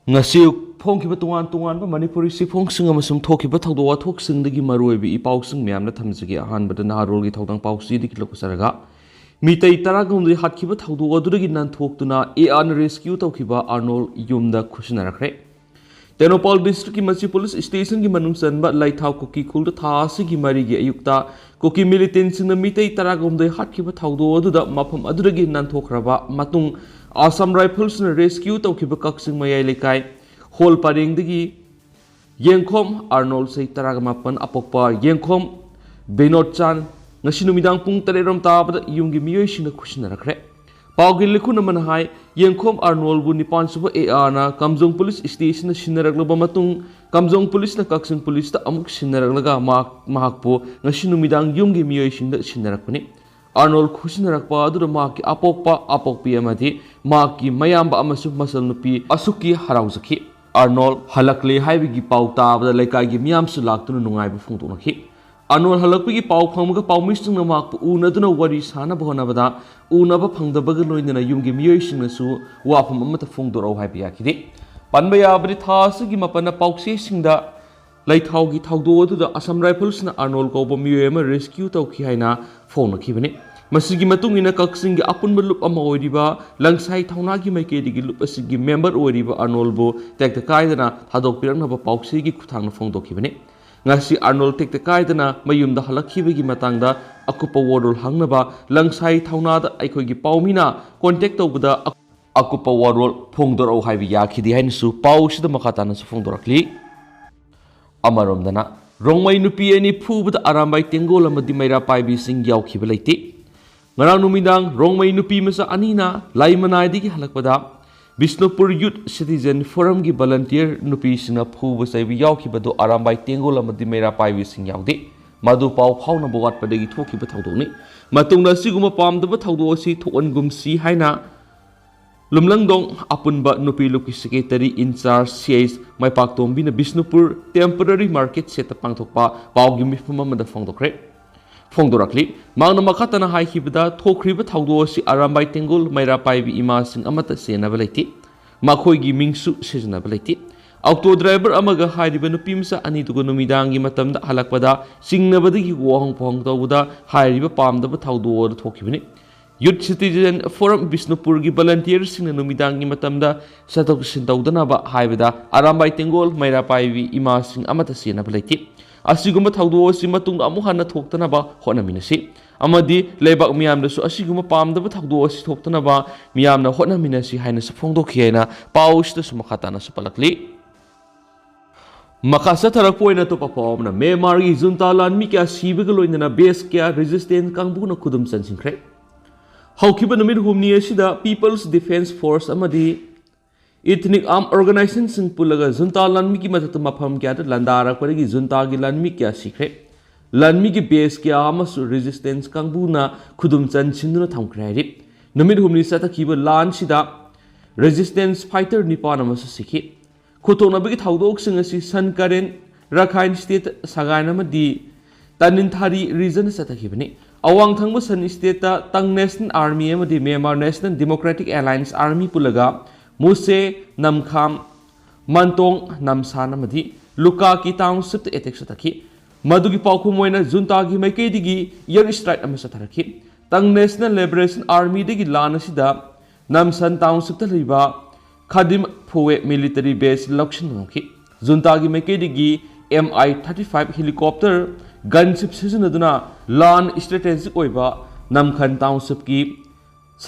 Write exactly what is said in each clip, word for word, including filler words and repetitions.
ꯉꯁꯤ ꯐꯣꯡꯈꯤꯕ ꯇꯣꯉꯥꯟ ꯇꯣꯉꯥꯟꯕ ꯃꯅꯤꯄꯨꯔꯤ ꯆꯦꯐꯣꯡꯁꯤꯡ ꯑꯃꯁꯨꯡ ꯊꯣꯛꯈꯤꯕ ꯊꯧꯗꯣꯛ ꯋꯥꯊꯣꯛꯁꯤꯡꯗꯒꯤ ꯃꯔꯨꯑꯣꯏꯕ ꯏ ꯄꯥꯎꯁꯤꯡ ꯃꯌꯥꯝꯅ ꯊꯝꯖꯒꯦ꯫ ꯑꯍꯥꯟꯕꯗ ꯅꯍꯥꯔꯣꯜꯒꯤ ꯊꯧꯗꯥꯡ ꯄꯥꯎꯆꯦꯗꯒꯤ ꯂꯧꯖꯔꯒ, ꯃꯤꯇꯩ ꯇꯔꯥꯒꯍꯨꯝꯗꯣꯏ ꯍꯥꯠꯈꯤꯕ ꯊꯧꯗꯣꯛ ꯑꯗꯨꯗꯒꯤ ꯅꯥꯟꯊꯣꯛꯇꯨꯅ ꯑꯦ ꯑꯥꯔꯅ ꯔꯦꯁꯀ꯭ꯌꯨ ꯇꯧꯈꯤꯕ ꯑꯥꯔꯅꯣꯜ ꯌꯨꯝꯗ ꯈꯨꯠꯁꯤꯟꯅꯔꯛꯈ꯭ꯔꯦ꯫ ꯇꯦꯡꯅꯧꯄꯥꯜ ꯗꯤꯁꯇ꯭ꯔꯤꯛꯀꯤ ꯃꯆꯤ ꯄꯨꯂꯤꯁ ꯁ꯭ꯇꯦꯁꯟꯒꯤ ꯃꯅꯨꯡ ꯆꯟꯕ ꯂꯩꯊꯥꯎ ꯀꯨꯀꯤꯈꯨꯜꯗ ꯊꯥ ꯑꯁꯤꯒꯤ ꯃꯔꯤꯒꯤ ꯑꯌꯨꯛꯇ ꯀꯨꯀꯤ ꯃꯤꯂꯤꯇꯦꯟꯁꯤꯡꯅ ꯃꯤꯇꯩ ꯇꯔꯥꯒꯍꯨꯝꯗꯣꯏ ꯍꯥꯠꯈꯤꯕ ꯊꯧꯗꯣꯛ ꯑꯗꯨꯗ ꯃꯐꯝ ꯑꯗꯨꯗꯒꯤ ꯅꯥꯟꯊꯣꯛꯈ꯭ꯔꯕ ꯃꯇꯨꯡ, ꯑꯁꯥꯝ ꯔꯥꯏꯐꯜꯁꯅ ꯔꯦꯁꯀ꯭ꯌꯨ ꯇꯧꯈꯤꯕ ꯀꯛꯆꯤꯡ ꯃꯌꯥꯏ ꯂꯩꯀꯥꯏ ꯍꯣꯜ ꯄꯔꯦꯡꯗꯒꯤ ꯌꯦꯡꯈꯣꯝ ꯑꯥꯔꯅꯣꯜ, ꯆꯍꯤ ꯇꯔꯥꯒ ꯃꯥꯄꯟ, ꯑꯄꯣꯛꯄ ꯌꯦꯡꯈꯣꯝ ꯕꯤꯅꯣꯗ ꯆꯥꯟ, ꯉꯁꯤ ꯅꯨꯃꯤꯗꯥꯡ ꯄꯨꯡ ꯇꯔꯦꯠ ꯔꯣꯝ ꯇꯥꯕꯗ ꯌꯨꯝꯒꯤ ꯃꯤꯑꯣꯏꯁꯤꯡꯅ ꯈꯨꯠꯁꯤꯟꯅꯔꯛꯈ꯭ꯔꯦ꯫ ꯄꯥꯎꯒꯤ ꯂꯤꯈꯨꯟ ꯑꯃꯅ ꯍꯥꯏ, ꯌꯦꯡꯈꯣꯝ ꯑꯥꯔꯅꯣꯜꯕꯨ ꯅꯤꯄꯥꯟ ꯁꯨꯕ ꯑꯦ ꯑꯥꯔꯅ ꯀꯥꯝꯖꯣꯡ ꯄꯨꯂꯤꯁ ꯁ꯭ꯇꯦꯁꯟꯗ ꯁꯤꯟꯅꯔꯛꯂꯕ ꯃꯇꯨꯡ, ꯀꯥꯝꯖꯣꯡ ꯄꯨꯂꯤꯁꯅ ꯀꯛꯆꯤꯡ ꯄꯨꯂꯤꯁꯇ ꯑꯃꯨꯛ ꯁꯤꯟꯅꯔꯛꯂꯒ ꯃꯍꯥꯛ, ꯃꯍꯥꯛꯄꯨ ꯉꯁꯤ ꯅꯨꯃꯤꯗꯥꯡ ꯌꯨꯝꯒꯤ ꯃꯤꯑꯣꯏꯁꯤꯡꯗ ꯁꯤꯟꯅꯔꯛꯄꯅꯤ꯫ ꯑꯥꯔꯅꯣꯜ ꯈꯨꯠꯁꯤꯟꯅꯔꯛꯄ ꯑꯗꯨꯗ ꯃꯍꯥꯛꯀꯤ ꯑꯄꯣꯛꯄ, ꯑꯄꯣꯛꯄꯤ ꯑꯃꯗꯤ ꯃꯍꯥꯛꯀꯤ ꯃꯌꯥꯝꯕ ꯑꯃꯁꯨꯡ ꯃꯆꯜꯅꯨꯄꯤ ꯑꯁꯨꯛꯀꯤ ꯍꯔꯥꯎꯖꯈꯤ꯫ ꯑꯥꯔꯅꯣꯜ ꯍꯜꯂꯛꯂꯦ ꯍꯥꯏꯕꯒꯤ ꯄꯥꯎ ꯇꯥꯕꯗ ꯂꯩꯀꯥꯏꯒꯤ ꯃꯤꯌꯥꯝꯁꯨ ꯂꯥꯛꯇꯨꯅ ꯅꯨꯡꯉꯥꯏꯕ ꯐꯣꯡꯗꯣꯛꯅꯈꯤ꯫ ꯑꯥꯔꯅꯣꯜ ꯍꯜꯂꯛꯄꯒꯤ ꯄꯥꯎ ꯐꯪꯕꯒ ꯄꯥꯎꯃꯤꯁꯤꯡꯅ ꯃꯍꯥꯛꯄꯨ ꯎꯅꯗꯨꯅ ꯋꯥꯔꯤ ꯁꯥꯅꯕ ꯍꯣꯠꯅꯕꯗ, ꯎꯅꯕ ꯐꯪꯗꯕꯒ ꯂꯣꯏꯅꯅ ꯌꯨꯝꯒꯤ ꯃꯤꯑꯣꯏꯁꯤꯡꯅꯁꯨ ꯋꯥꯐꯝ ꯑꯃꯠꯇ ꯐꯣꯡꯗꯣꯔꯛꯎ ꯍꯥꯏꯕ ꯌꯥꯈꯤꯗꯦ꯫ ꯄꯟꯕ ꯌꯥꯕꯗꯤ, ꯊꯥ ꯑꯁꯤꯒꯤ ꯃꯥꯄꯟꯗ ꯄꯥꯎꯆꯦꯁꯤꯡꯗ ꯂꯩꯊꯥꯎꯒꯤ ꯊꯧꯗꯣꯛ ꯑꯗꯨꯗ ꯑꯁꯥꯝ ꯔꯥꯏꯐꯜꯁꯅ ꯑꯥꯔꯅꯣꯜ ꯀꯧꯕ ꯃꯤꯑꯣꯏ ꯑꯃ ꯔꯦꯁꯀ꯭ꯌꯨ ꯇꯧꯈꯤ ꯍꯥꯏꯅ ꯐꯣꯡꯅꯈꯤꯕꯅꯤ꯫ ꯃꯁꯤꯒꯤ ꯃꯇꯨꯡ ꯏꯟꯅ ꯀꯛꯆꯤꯡꯒꯤ ꯑꯄꯨꯟꯕ ꯂꯨꯞ ꯑꯃ ꯑꯣꯏꯔꯤꯕ ꯂꯪꯁꯥꯏ ꯊꯧꯅꯥꯒꯤ ꯃꯥꯏꯀꯩꯗꯒꯤ ꯂꯨꯞ ꯑꯁꯤꯒꯤ ꯃꯦꯝꯕꯔ ꯑꯣꯏꯔꯤꯕ ꯑꯥꯔꯅꯣꯜꯕꯨ ꯇꯦꯛꯇ ꯀꯥꯏꯗꯅ ꯊꯥꯗꯣꯛꯄꯤꯔꯛꯅꯕ ꯄꯥꯎꯆꯦꯒꯤ ꯈꯨꯠꯊꯥꯡꯗ ꯐꯣꯡꯗꯣꯛꯈꯤꯕꯅꯤ꯫ ꯉꯁꯤ ꯑꯥꯔꯅꯣꯜ ꯇꯦꯛꯇ ꯀꯥꯏꯗꯅ ꯃꯌꯨꯝꯗ ꯍꯜꯂꯛꯈꯤꯕꯒꯤ ꯃꯇꯥꯡꯗ ꯑꯀꯨꯞꯄ ꯋꯥꯔꯣꯜ ꯍꯪꯅꯕ ꯂꯪꯁꯥꯏ ꯊꯧꯅꯥꯗ ꯑꯩꯈꯣꯏꯒꯤ ꯄꯥꯎꯃꯤꯅ ꯀꯣꯟꯇꯦꯛ ꯇꯧꯕꯗ ꯑꯀꯨꯞꯄ ꯋꯥꯔꯣꯜ ꯐꯣꯡꯗꯣꯔꯛꯎ ꯍꯥꯏꯕ ꯌꯥꯈꯤꯗꯦ ꯍꯥꯏꯅꯁꯨ ꯄꯥꯎꯁꯤꯗ ꯃꯈꯥ ꯇꯥꯅꯁꯨ ꯐꯣꯡꯗꯣꯔꯛꯂꯤ꯫ ꯑꯃꯔꯣꯝꯗꯅ, ꯔꯣꯡꯃꯩ ꯅꯨꯄꯤ ꯑꯅꯤ ꯐꯨꯕꯗ ꯑꯔꯥꯝꯕꯥꯏ ꯇꯦꯡꯒꯣꯜ ꯑꯃꯗꯤ ꯃꯩꯔꯥ ꯄꯥꯏꯕꯤꯁꯤꯡ ꯌꯥꯎꯈꯤꯕ ꯂꯩꯇꯦ꯫ ꯉꯔꯥꯡ ꯅꯨꯃꯤꯗꯥꯡ ꯔꯣꯡꯃꯩ ꯅꯨꯄꯤ ꯃꯆꯥ ꯑꯅꯤꯅ ꯂꯥꯏꯃꯅꯥꯏꯗꯒꯤ ꯍꯜꯂꯛꯄꯗ ꯕꯤꯁꯅꯨꯄꯨꯔ ꯌꯨꯠ ꯁꯤꯇꯤꯖꯦꯟ ꯐꯣꯔꯝꯒꯤ ꯚꯣꯂꯟꯇꯤꯌꯔ ꯅꯨꯄꯤꯁꯤꯡꯅ ꯐꯨꯕ ꯆꯩꯕ ꯌꯥꯎꯈꯤꯕꯗꯨ ꯑꯔꯥꯝꯕꯥꯏ ꯇꯦꯡꯒꯣꯜ ꯑꯃꯗꯤ ꯃꯩꯔꯥ ꯄꯥꯏꯕꯤꯁꯤꯡ ꯌꯥꯎꯗꯦ꯫ ꯃꯗꯨ ꯄꯥꯎ ꯐꯥꯎꯅꯕ ꯋꯥꯠꯄꯗꯒꯤ ꯊꯣꯛꯈꯤꯕ ꯊꯧꯗꯣꯛꯅꯤ꯫ ꯃꯇꯨꯡꯗ ꯑꯁꯤꯒꯨꯝꯕ ꯄꯥꯝꯗꯕ ꯊꯧꯗꯣꯛ ꯑꯁꯤ ꯊꯣꯛꯍꯟꯒꯨꯝꯁꯤ ꯍꯥꯏꯅ ꯂꯨꯝꯂꯪꯗꯣꯡ ꯑꯄꯨꯟꯕ ꯅꯨꯄꯤ ꯂꯨꯞꯀꯤ ꯁꯦꯀ꯭ꯔꯦꯇꯔꯤ ꯏꯟꯆꯥꯔꯖ ꯁꯤ ꯑꯩꯆ ꯃꯥꯏꯄꯥꯛꯇꯣꯝꯕꯤꯅ ꯕꯤꯁꯅꯨꯄꯨꯔ ꯇꯦꯝꯄꯔꯔꯤ ꯃꯥꯔꯀꯦꯠ ꯁꯦꯠꯇ ꯄꯥꯡꯊꯣꯛꯄ ꯄꯥꯎꯒꯤ ꯃꯤꯐꯝ ꯑꯃꯗ ꯐꯣꯡꯗꯣꯛꯈ꯭ꯔꯦ꯫ ꯐꯣꯡꯗꯣꯔꯛꯂꯤ꯫ ꯃꯍꯥꯛꯅ ꯃꯈꯥ ꯇꯥꯅ ꯍꯥꯏꯈꯤꯕꯗ, ꯊꯣꯛꯈ꯭ꯔꯤꯕ ꯊꯧꯗꯣꯛ ꯑꯁꯤ ꯑꯔꯥꯝꯕꯥꯏ ꯇꯦꯡꯒꯣꯜ ꯃꯩꯔꯥ ꯄꯥꯏꯕꯤ ꯏꯃꯥꯁꯤꯡ ꯑꯃꯠꯇ ꯆꯦꯟꯅꯕ ꯂꯩꯇꯦ꯫ ꯃꯈꯣꯏꯒꯤ ꯃꯤꯡꯁꯨ ꯁꯤꯖꯤꯟꯅꯕ ꯂꯩꯇꯦ꯫ ꯑꯣꯛꯇꯣ ꯗ꯭ꯔꯥꯏꯚꯔ ꯑꯃꯒ ꯍꯥꯏꯔꯤꯕ ꯅꯨꯄꯤ ꯃꯆꯥ ꯑꯅꯤꯗꯨꯒ ꯅꯨꯃꯤꯗꯥꯡꯒꯤ ꯃꯇꯝꯗ ꯍꯜꯂꯛꯄꯗ ꯆꯤꯡꯅꯕꯗꯒꯤ ꯋꯥꯍꯪ ꯄꯥꯎꯍꯪ ꯇꯧꯕꯗ ꯍꯥꯏꯔꯤꯕ ꯄꯥꯝꯗꯕ ꯊꯧꯗꯣꯛ ꯑꯗꯨ ꯊꯣꯛꯈꯤꯕꯅꯤ꯫ ꯌꯨꯠ ꯁꯤꯇꯤꯖꯦꯟ ꯐꯣꯔꯝ ꯕꯤꯁꯅꯨꯄꯨꯔꯒꯤ ꯚꯣꯂꯟꯇꯤꯌꯔꯁꯤꯡꯅ ꯅꯨꯃꯤꯗꯥꯡꯒꯤ ꯃꯇꯝꯗ ꯆꯠꯊꯣꯛ ꯆꯠꯁꯤꯟ ꯇꯧꯗꯅꯕ ꯍꯥꯏꯕꯗ ꯑꯔꯥꯝꯕꯥꯏ ꯇꯦꯡꯒꯣꯜ ꯃꯩꯔꯥ ꯄꯥꯏꯕꯤ ꯏꯃꯥꯁꯤꯡ ꯑꯃꯠꯇ ꯆꯦꯟꯅꯕ ꯂꯩꯇꯦ꯫ ꯑꯁꯤꯒꯨꯝꯕ ꯊꯧꯗꯣꯛ ꯑꯁꯤ ꯃꯇꯨꯡꯗ ꯑꯃꯨꯛ ꯍꯟꯅ ꯊꯣꯛꯇꯅꯕ ꯍꯣꯠꯅꯃꯤꯟꯅꯁꯤ ꯑꯃꯗꯤ ꯂꯩꯕꯥꯛ ꯃꯤꯌꯥꯝꯗꯁꯨ ꯑꯁꯤꯒꯨꯝꯕ ꯄꯥꯝꯗꯕ ꯊꯧꯗꯣꯛ ꯑꯁꯤ ꯊꯣꯛꯇꯅꯕ ꯃꯤꯌꯥꯝꯅ ꯍꯣꯠꯅꯃꯤꯟꯅꯁꯤ ꯍꯥꯏꯅꯁꯨ ꯐꯣꯡꯗꯣꯛꯈꯤ ꯍꯥꯏꯅ ꯄꯥꯎ ꯑꯁꯤꯗꯁꯨ ꯃꯈꯥ ꯇꯥꯅꯁꯨ ꯄꯜꯂꯛꯂꯤ꯫ ꯃꯈꯥ ꯆꯠꯊꯔꯛꯄ ꯑꯣꯏꯅ ꯑꯇꯣꯞꯄ ꯄꯥꯎ ꯑꯃꯅ, ꯃ꯭ꯌꯥꯟꯃꯥꯔꯒꯤ ꯖꯨꯟꯇꯥ ꯂꯥꯟꯃꯤ ꯀꯌꯥ ꯁꯤꯕꯒ ꯂꯣꯏꯅꯅ ꯕꯦꯁ ꯀꯌꯥ ꯔꯦꯖꯤꯁꯇꯦꯟꯁ ꯀꯥꯡꯕꯨꯅ ꯈꯨꯗꯨꯝ ꯆꯟꯁꯤꯟꯈ꯭ꯔꯦ꯫ ꯍꯧꯈꯤꯕ ꯅꯨꯃꯤꯠ ꯍꯨꯝꯅꯤ ꯑꯁꯤꯗ People's Defence Force ꯑꯃꯗꯤ ethnic arm organizationꯁꯤꯡ ꯄꯨꯜꯂꯒ ꯖꯨꯟꯇꯥ ꯂꯥꯟꯃꯤꯒꯤ ꯃꯊꯛꯇ ꯃꯐꯝ ꯀꯌꯥꯗ ꯂꯥꯟꯗꯥꯔꯛꯄꯗꯒꯤ ꯖꯨꯟꯇꯥꯒꯤ ꯂꯥꯟꯃꯤ ꯀꯌꯥ ꯁꯤꯈ꯭ꯔꯦ꯫ ꯂꯥꯟꯃꯤꯒꯤ ꯕꯦꯁ ꯀꯌꯥ ꯑꯃꯁꯨ ꯔꯦꯖꯤꯁꯇꯦꯟꯁ ꯀꯥꯡꯕꯨꯅ ꯈꯨꯗꯨꯝ ꯆꯟꯁꯤꯟꯗꯨꯅ ꯊꯝꯈ꯭ꯔꯦ ꯍꯥꯏꯔꯤ꯫ ꯅꯨꯃꯤꯠ ꯍꯨꯝꯅꯤ ꯆꯠꯊꯈꯤꯕ ꯂꯥꯟꯁꯤꯗ ꯔꯦꯖꯤꯁꯇꯦꯟꯁ ꯐꯥꯏꯇꯔ ꯅꯤꯄꯥꯟ ꯑꯃꯁꯨ ꯁꯤꯈꯤ꯫ ꯈꯨꯠꯊꯣꯛꯅꯕꯒꯤ ꯊꯧꯗꯣꯛꯁꯤꯡ ꯑꯁꯤ ꯁꯟ ꯀꯔꯦꯟ, ꯔꯈꯥꯏꯟ ꯁ꯭ꯇꯦꯠ ꯁꯒꯥꯏꯟ ꯑꯃꯗꯤ ꯇꯥꯅꯤꯟꯊꯥꯔꯤ ꯔꯤꯖꯟꯗ ꯆꯠꯊꯈꯤꯕꯅꯤ꯫ ꯑꯋꯥꯡ ꯊꯪꯕ ꯁꯟ ꯁ꯭ꯇꯦꯠꯇ ꯇꯪ ꯅꯦꯁꯅꯦꯜ ꯑꯥꯔꯃꯤ ꯑꯃꯗꯤ ꯃ꯭ꯌꯥꯟꯃꯥꯔ ꯅꯦꯁꯅꯦꯜ ꯗꯦꯃꯣꯀ꯭ꯔꯦꯇꯤꯛ ꯑꯦꯂꯥꯌꯟꯁ ꯑꯥꯔꯃꯤ ꯄꯨꯜꯂꯒ ꯃꯨꯁꯦ, ꯅꯝꯈꯥꯝ, ꯃꯟꯇꯣꯡ, ꯅꯝꯁꯥꯟ ꯑꯃꯗꯤ ꯂꯨꯀꯥꯀꯤ ꯇꯥꯎꯟꯁꯤꯞꯇ ꯑꯦꯇꯦꯛ ꯆꯠꯊꯈꯤ꯫ ꯃꯗꯨꯒꯤ ꯄꯥꯎꯈꯨꯝ ꯑꯣꯏꯅ ꯖꯨꯟꯇꯥꯒꯤ ꯃꯥꯏꯀꯩꯗꯒꯤ ꯑꯦꯌꯔ ꯁ꯭ꯇ꯭ꯔꯥꯏꯛ ꯑꯃ ꯆꯠꯊꯔꯛꯈꯤ꯫ ꯇꯪ ꯅꯦꯁꯅꯦꯜ ꯂꯤꯕꯔꯦꯁꯟ ꯑꯥꯔꯃꯤꯗꯒꯤ ꯂꯥꯟ ꯑꯁꯤꯗ ꯅꯝꯁꯟ ꯇꯥꯎꯟꯁꯤꯞꯇ ꯂꯩꯕ ꯈꯥꯗꯤꯝ ꯐꯨꯋꯦ ꯃꯤꯂꯤꯇꯔꯤ ꯕꯦꯁ ꯂꯧꯁꯤꯟꯕ ꯉꯝꯈꯤ꯫ ꯖꯨꯟꯇꯥꯒꯤ ꯃꯥꯏꯀꯩꯗꯒꯤ ꯑꯦꯝ ꯑꯥꯏ ꯊꯥꯔꯇꯤ ꯐꯥꯏꯚ ꯍꯦꯂꯤꯀꯣꯞꯇꯔ ꯒꯟꯁꯤꯞ ꯁꯤꯖꯤꯟꯅꯗꯨꯅ ꯂꯥꯟ ꯁ꯭ꯇ꯭ꯔꯦꯇꯦꯖꯤꯛ ꯑꯣꯏꯕ ꯅꯝꯈꯟ ꯇꯥꯎꯟꯁꯤꯞꯀꯤ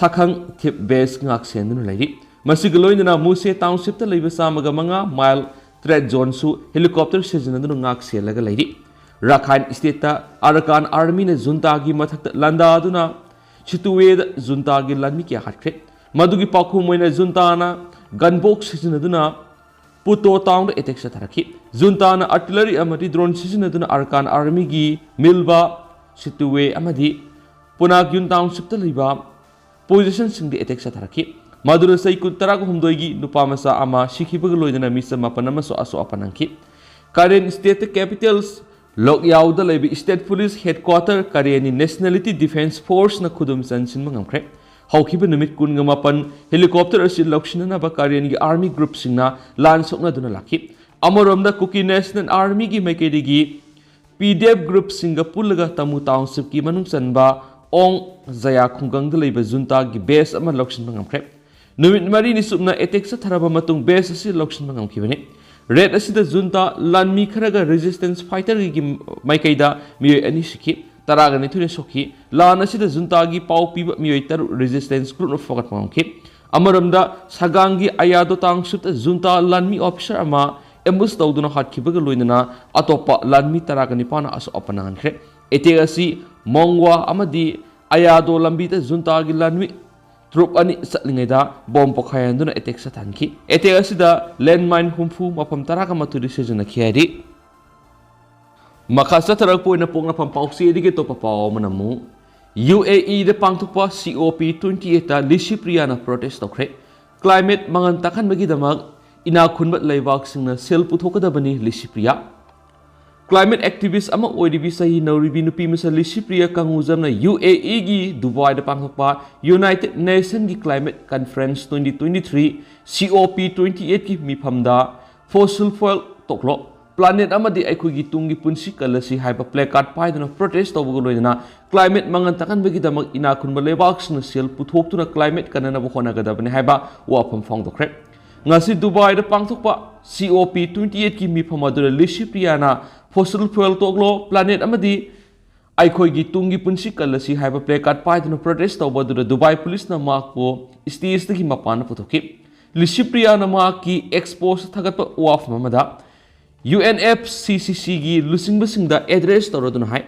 ꯁꯥꯈꯪ ꯊꯤꯞ ꯕꯦꯁ ꯉꯥꯛ ꯁꯦꯟꯗꯨꯅ ꯂꯩꯔꯤ꯫ ꯃꯁꯤꯒ ꯂꯣꯏꯅꯅ ꯃꯨꯁꯦ ꯇꯥꯎꯟꯁꯤꯞꯇ ꯂꯩꯕ ꯆꯥꯝꯃꯒ ꯃꯉꯥ ꯃꯥꯏꯜ ꯇ꯭ꯔꯦꯠ ꯖꯣꯟꯁꯨ ꯍꯦꯂꯤꯀꯣꯞꯇꯔ ꯁꯤꯖꯤꯟꯅꯗꯨꯅ ꯉꯥꯛ ꯁꯦꯜꯂꯒ ꯂꯩꯔꯤ꯫ ꯔꯥꯈꯥꯏꯟ ꯁ꯭ꯇꯦꯠꯇ ꯑꯔꯀꯥꯟ ꯑꯥꯔꯃꯤꯅ ꯖꯨꯟꯇꯥꯒꯤ ꯃꯊꯛꯇ ꯂꯥꯟꯗꯥꯗꯨꯅ ꯁꯤꯇꯨꯋꯦꯗ ꯖꯨꯟꯇꯥꯒꯤ ꯂꯥꯟꯃꯤ ꯀꯌꯥ ꯍꯥꯠꯈ꯭ꯔꯦ꯫ ꯃꯗꯨꯒꯤ ꯄꯥꯎꯈꯨꯝ ꯑꯣꯏꯅ ꯖꯨꯟꯇꯥꯅ ꯒꯟꯕꯣꯛ ꯁꯤꯖꯤꯟꯅꯗꯨꯅ ꯄꯨꯇꯣ ꯇꯥꯎꯟꯗ ꯑꯦꯇꯦꯛ ꯆꯠꯊꯔꯛꯈꯤ꯫ ꯖꯨꯟꯇꯥꯅ ꯑꯥꯔꯇꯤꯂꯔꯤ ꯑꯃꯗꯤ ꯗ꯭ꯔꯣꯟ ꯁꯤꯖꯤꯟꯅꯗꯨꯅ ꯑꯔꯀꯥꯟ ꯑꯥꯔꯃꯤꯒꯤ ꯃꯤꯜꯕꯥ, ꯁꯤꯇꯨꯋꯦ ꯑꯃꯗꯤ ꯄꯨꯅꯥꯛꯌꯨꯟ ꯇꯥꯎꯟꯁꯤꯞꯇ ꯂꯩꯕ ꯄꯣꯖꯤꯁꯟꯁꯤꯡꯗ ꯑꯦꯇꯦꯛ ꯆꯠꯊꯔꯛꯈꯤ꯫ ꯃꯗꯨꯅ ꯆꯍꯤ ꯀꯨꯟ ꯇꯔꯥꯍꯨꯝꯗꯣꯏꯒꯤ ꯅꯨꯄꯥ ꯃꯆꯥ ꯑꯃ ꯁꯤꯈꯤꯕꯒ ꯂꯣꯏꯅꯅ ꯃꯤꯆꯝ ꯃꯥꯄꯟ ꯑꯃꯁꯨ ꯑꯁꯣꯛ ꯑꯄꯟ ꯅꯪꯈꯤ꯫ ꯀꯔꯦꯟ ꯁ꯭ꯇꯦꯠꯇ ꯀꯦꯄꯤꯇꯦꯜꯁ ꯂꯣꯛꯌꯥꯎꯗ ꯂꯩꯕ ꯁ꯭ꯇꯦꯠ ꯄꯨꯂꯤꯁ ꯍꯦꯗꯀ꯭ꯋꯥꯇꯔ ꯀꯔꯦꯟꯒꯤ ꯅꯦꯁꯅꯦꯂꯤꯇꯤ ꯗꯤꯐꯦꯟꯁ ꯐꯣꯔꯁꯅ ꯈꯨꯗꯨꯝ ꯆꯟꯁꯤꯟꯕ ꯉꯝꯈ꯭ꯔꯦ꯫ ꯍꯧꯈꯤꯕ ꯅꯨꯃꯤꯠ ꯀꯨꯟꯒ ꯃꯥꯄꯟ helicopter ꯑꯁꯤ ꯂꯧꯁꯤꯟꯅꯅꯕ ꯀꯥꯔꯦꯟꯒꯤ army groupꯁꯤꯡꯅ ꯂꯥꯟ ꯁꯣꯛꯅꯗꯨꯅ ꯂꯥꯛꯈꯤ꯫ ꯑꯃꯔꯣꯝꯗ, Kuki National Armyꯒꯤ ꯃꯥꯏꯀꯩꯗꯒꯤ P D F groupꯁꯤꯡꯒ ꯄꯨꯜꯂꯒ Tamu Townshipꯀꯤ ꯃꯅꯨꯡ ꯆꯟꯕ ꯑꯣꯡ ꯖꯌꯥ ꯈꯨꯡꯒꯪꯗ ꯂꯩꯕ juntaꯒꯤ base ꯑꯃ ꯂꯧꯁꯤꯟꯕ ꯉꯝꯈ꯭ꯔꯦ꯫ ꯅꯨꯃꯤꯠ ꯃꯔꯤꯅꯤ ꯆꯨꯞꯅ attack ꯆꯠꯊꯔꯕ ꯃꯇꯨꯡ base ꯑꯁꯤ ꯂꯧꯁꯤꯟꯕ ꯉꯝꯈꯤꯕꯅꯤ꯫ Raid ꯑꯁꯤꯗ junta ꯂꯥꯟꯃꯤ ꯈꯔꯒ resistance fighterꯒꯤ ꯃꯥꯏꯀꯩꯗ ꯃꯤꯑꯣꯏ ꯑꯅꯤ ꯁꯤꯈꯤ, ꯇꯔꯥꯒ ꯅꯤꯊꯣꯏꯅ ꯁꯣꯛꯈꯤ꯫ ꯂꯥꯟ ꯑꯁꯤꯗ juntaꯒꯤ ꯄꯥꯎ ꯄꯤꯕ ꯃꯤꯑꯣꯏ ꯇꯔꯨꯛ resistance groupꯅ ꯐꯒꯠꯄ ꯉꯝꯈꯤ꯫ ꯑꯃꯔꯣꯝꯗ, ꯁꯒꯥꯡꯒꯤ ꯑꯌꯥꯗꯣ townshipꯇ junta ꯂꯥꯟꯃꯤ officer ꯑꯃ ambush ꯇꯧꯗꯨꯅ ꯍꯥꯠꯈꯤꯕꯒ ꯂꯣꯏꯅꯅ ꯑꯇꯣꯞꯄ ꯂꯥꯟꯃꯤ ꯇꯔꯥꯒ ꯅꯤꯄꯥꯟꯅ ꯑꯁꯣꯛ ꯑꯄꯟ ꯅꯪꯍꯟꯈ꯭ꯔꯦ꯫ Attack ꯑꯁꯤ ꯃꯣꯡꯋꯥ ꯑꯃꯗꯤ ꯑꯌꯥꯗꯣ ꯂꯝꯕꯤꯗ juntaꯒꯤ ꯂꯥꯟꯃꯤ troop ꯑꯅꯤ ꯆꯠꯂꯤꯉꯩꯗ bomb ꯄꯣꯈꯥꯏꯍꯟꯗꯨꯅ attack ꯆꯠꯊꯍꯟꯈꯤ꯫ Attack ꯑꯁꯤꯗ landmine ꯍꯨꯝꯐꯨ, ꯃꯐꯝ ꯇꯔꯥꯒ ꯃꯥꯊꯣꯏꯗꯤ ꯁꯤꯖꯤꯟꯅꯈꯤ ꯍꯥꯏꯔꯤ꯫ ꯃꯈꯥ ꯆꯠꯊꯔꯛꯄ ꯑꯣꯏꯅ ꯄꯣꯛꯅꯐꯝ ꯄꯥꯎꯆꯦꯗꯒꯤ ꯑꯇꯣꯞꯄ ꯄꯥꯎ ꯑꯃꯅ ꯑꯃꯨꯛ UAEꯗ ꯄꯥꯡꯊꯣꯛꯄ COP twenty eightꯇ ꯂꯤꯁꯤꯄ꯭ꯔꯤꯌꯥꯅ protest ꯇꯧꯈ꯭ꯔꯦ꯫ Climate ꯃꯉꯥꯟ ꯇꯥꯛꯍꯟꯕꯒꯤꯗꯃꯛ ꯏꯅꯥꯛ ꯈꯨꯟꯕ ꯂꯩꯕꯥꯛꯁꯤꯡꯅ ꯁꯦꯜ ꯄꯨꯊꯣꯛꯀꯗꯕꯅꯤ, ꯂꯤꯁꯤꯄ꯭ꯔꯤꯌꯥ꯫ Climate activist ꯑꯃ ꯑꯣꯏꯔꯤꯕꯤ ꯆꯍꯤ ꯅꯧꯔꯤꯕꯤ ꯅꯨꯄꯤ ꯃꯆꯥ ꯂꯤꯁꯤꯄ꯭ꯔꯤꯌꯥ ꯀꯪꯉꯨꯖꯝꯅ UAEꯒꯤ ꯗꯨꯕꯥꯏꯗ ꯄꯥꯡꯊꯣꯛꯄ United Nationꯒꯤ Climate Conference twenty twenty three, COP twenty eightꯀꯤ ꯃꯤꯐꯝꯗ "Fossil fuel ꯇꯣꯛꯂꯣ, planet ꯑꯃꯗꯤ ꯑꯩꯈꯣꯏꯒꯤ ꯇꯨꯡꯒꯤ ꯄꯨꯟꯁꯤ ꯀꯜꯂꯁꯤ" ꯍꯥꯏꯕ placard ꯄꯥꯏꯗꯨꯅ protest ꯇꯧꯕꯒ ꯂꯣꯏꯅꯅ climate ꯃꯉꯥꯟ ꯇꯥꯛꯍꯟꯕꯒꯤꯗꯃꯛ ꯏꯅꯥꯛ ꯈꯨꯟꯕ ꯂꯩꯕꯥꯛꯁꯤꯡꯅ ꯁꯦꯜ ꯄꯨꯊꯣꯛꯇꯨꯅ climate ꯀꯟꯅꯅꯕ ꯍꯣꯠꯅꯒꯗꯕꯅꯤ ꯍꯥꯏꯕ ꯋꯥꯐꯝ ꯐꯣꯡꯗꯣꯛꯈ꯭ꯔꯦ꯫ ꯉꯁꯤ ꯗꯨꯕꯥꯏꯗ ꯄꯥꯡꯊꯣꯛꯄ COP twenty eightꯀꯤ ꯃꯤꯐꯝ ꯑꯗꯨꯗ ꯂꯤꯁꯤꯄ꯭ꯔꯤꯌꯥꯅ "Fossil fuel ꯇꯣꯛꯂꯣ, planet ꯑꯃꯗꯤ ꯑꯩꯈꯣꯏꯒꯤ ꯇꯨꯡꯒꯤ ꯄꯨꯟꯁꯤ ꯀꯜꯂꯁꯤ" ꯍꯥꯏꯕ placard ꯄꯥꯏꯗꯨꯅ protest ꯇꯧꯕ ꯑꯗꯨꯗ ꯗꯨꯕꯥꯏ ꯄꯨꯂꯤꯁꯅ ꯃꯍꯥꯛꯄꯨ stageꯇꯒꯤ ꯃꯄꯥꯟꯗ ꯄꯨꯊꯣꯛꯈꯤ꯫ ꯂꯤꯁꯤꯄ꯭ꯔꯤꯌꯥꯅ ꯃꯍꯥꯛꯀꯤ X postꯇ ꯊꯥꯒꯠꯄ ꯋꯥꯐꯝ ꯑꯃꯗ UNFCCCꯒꯤ ꯂꯨꯆꯤꯡꯕꯁꯤꯡꯗ address ꯇꯧꯔꯗꯨꯅ ꯍꯥꯏ,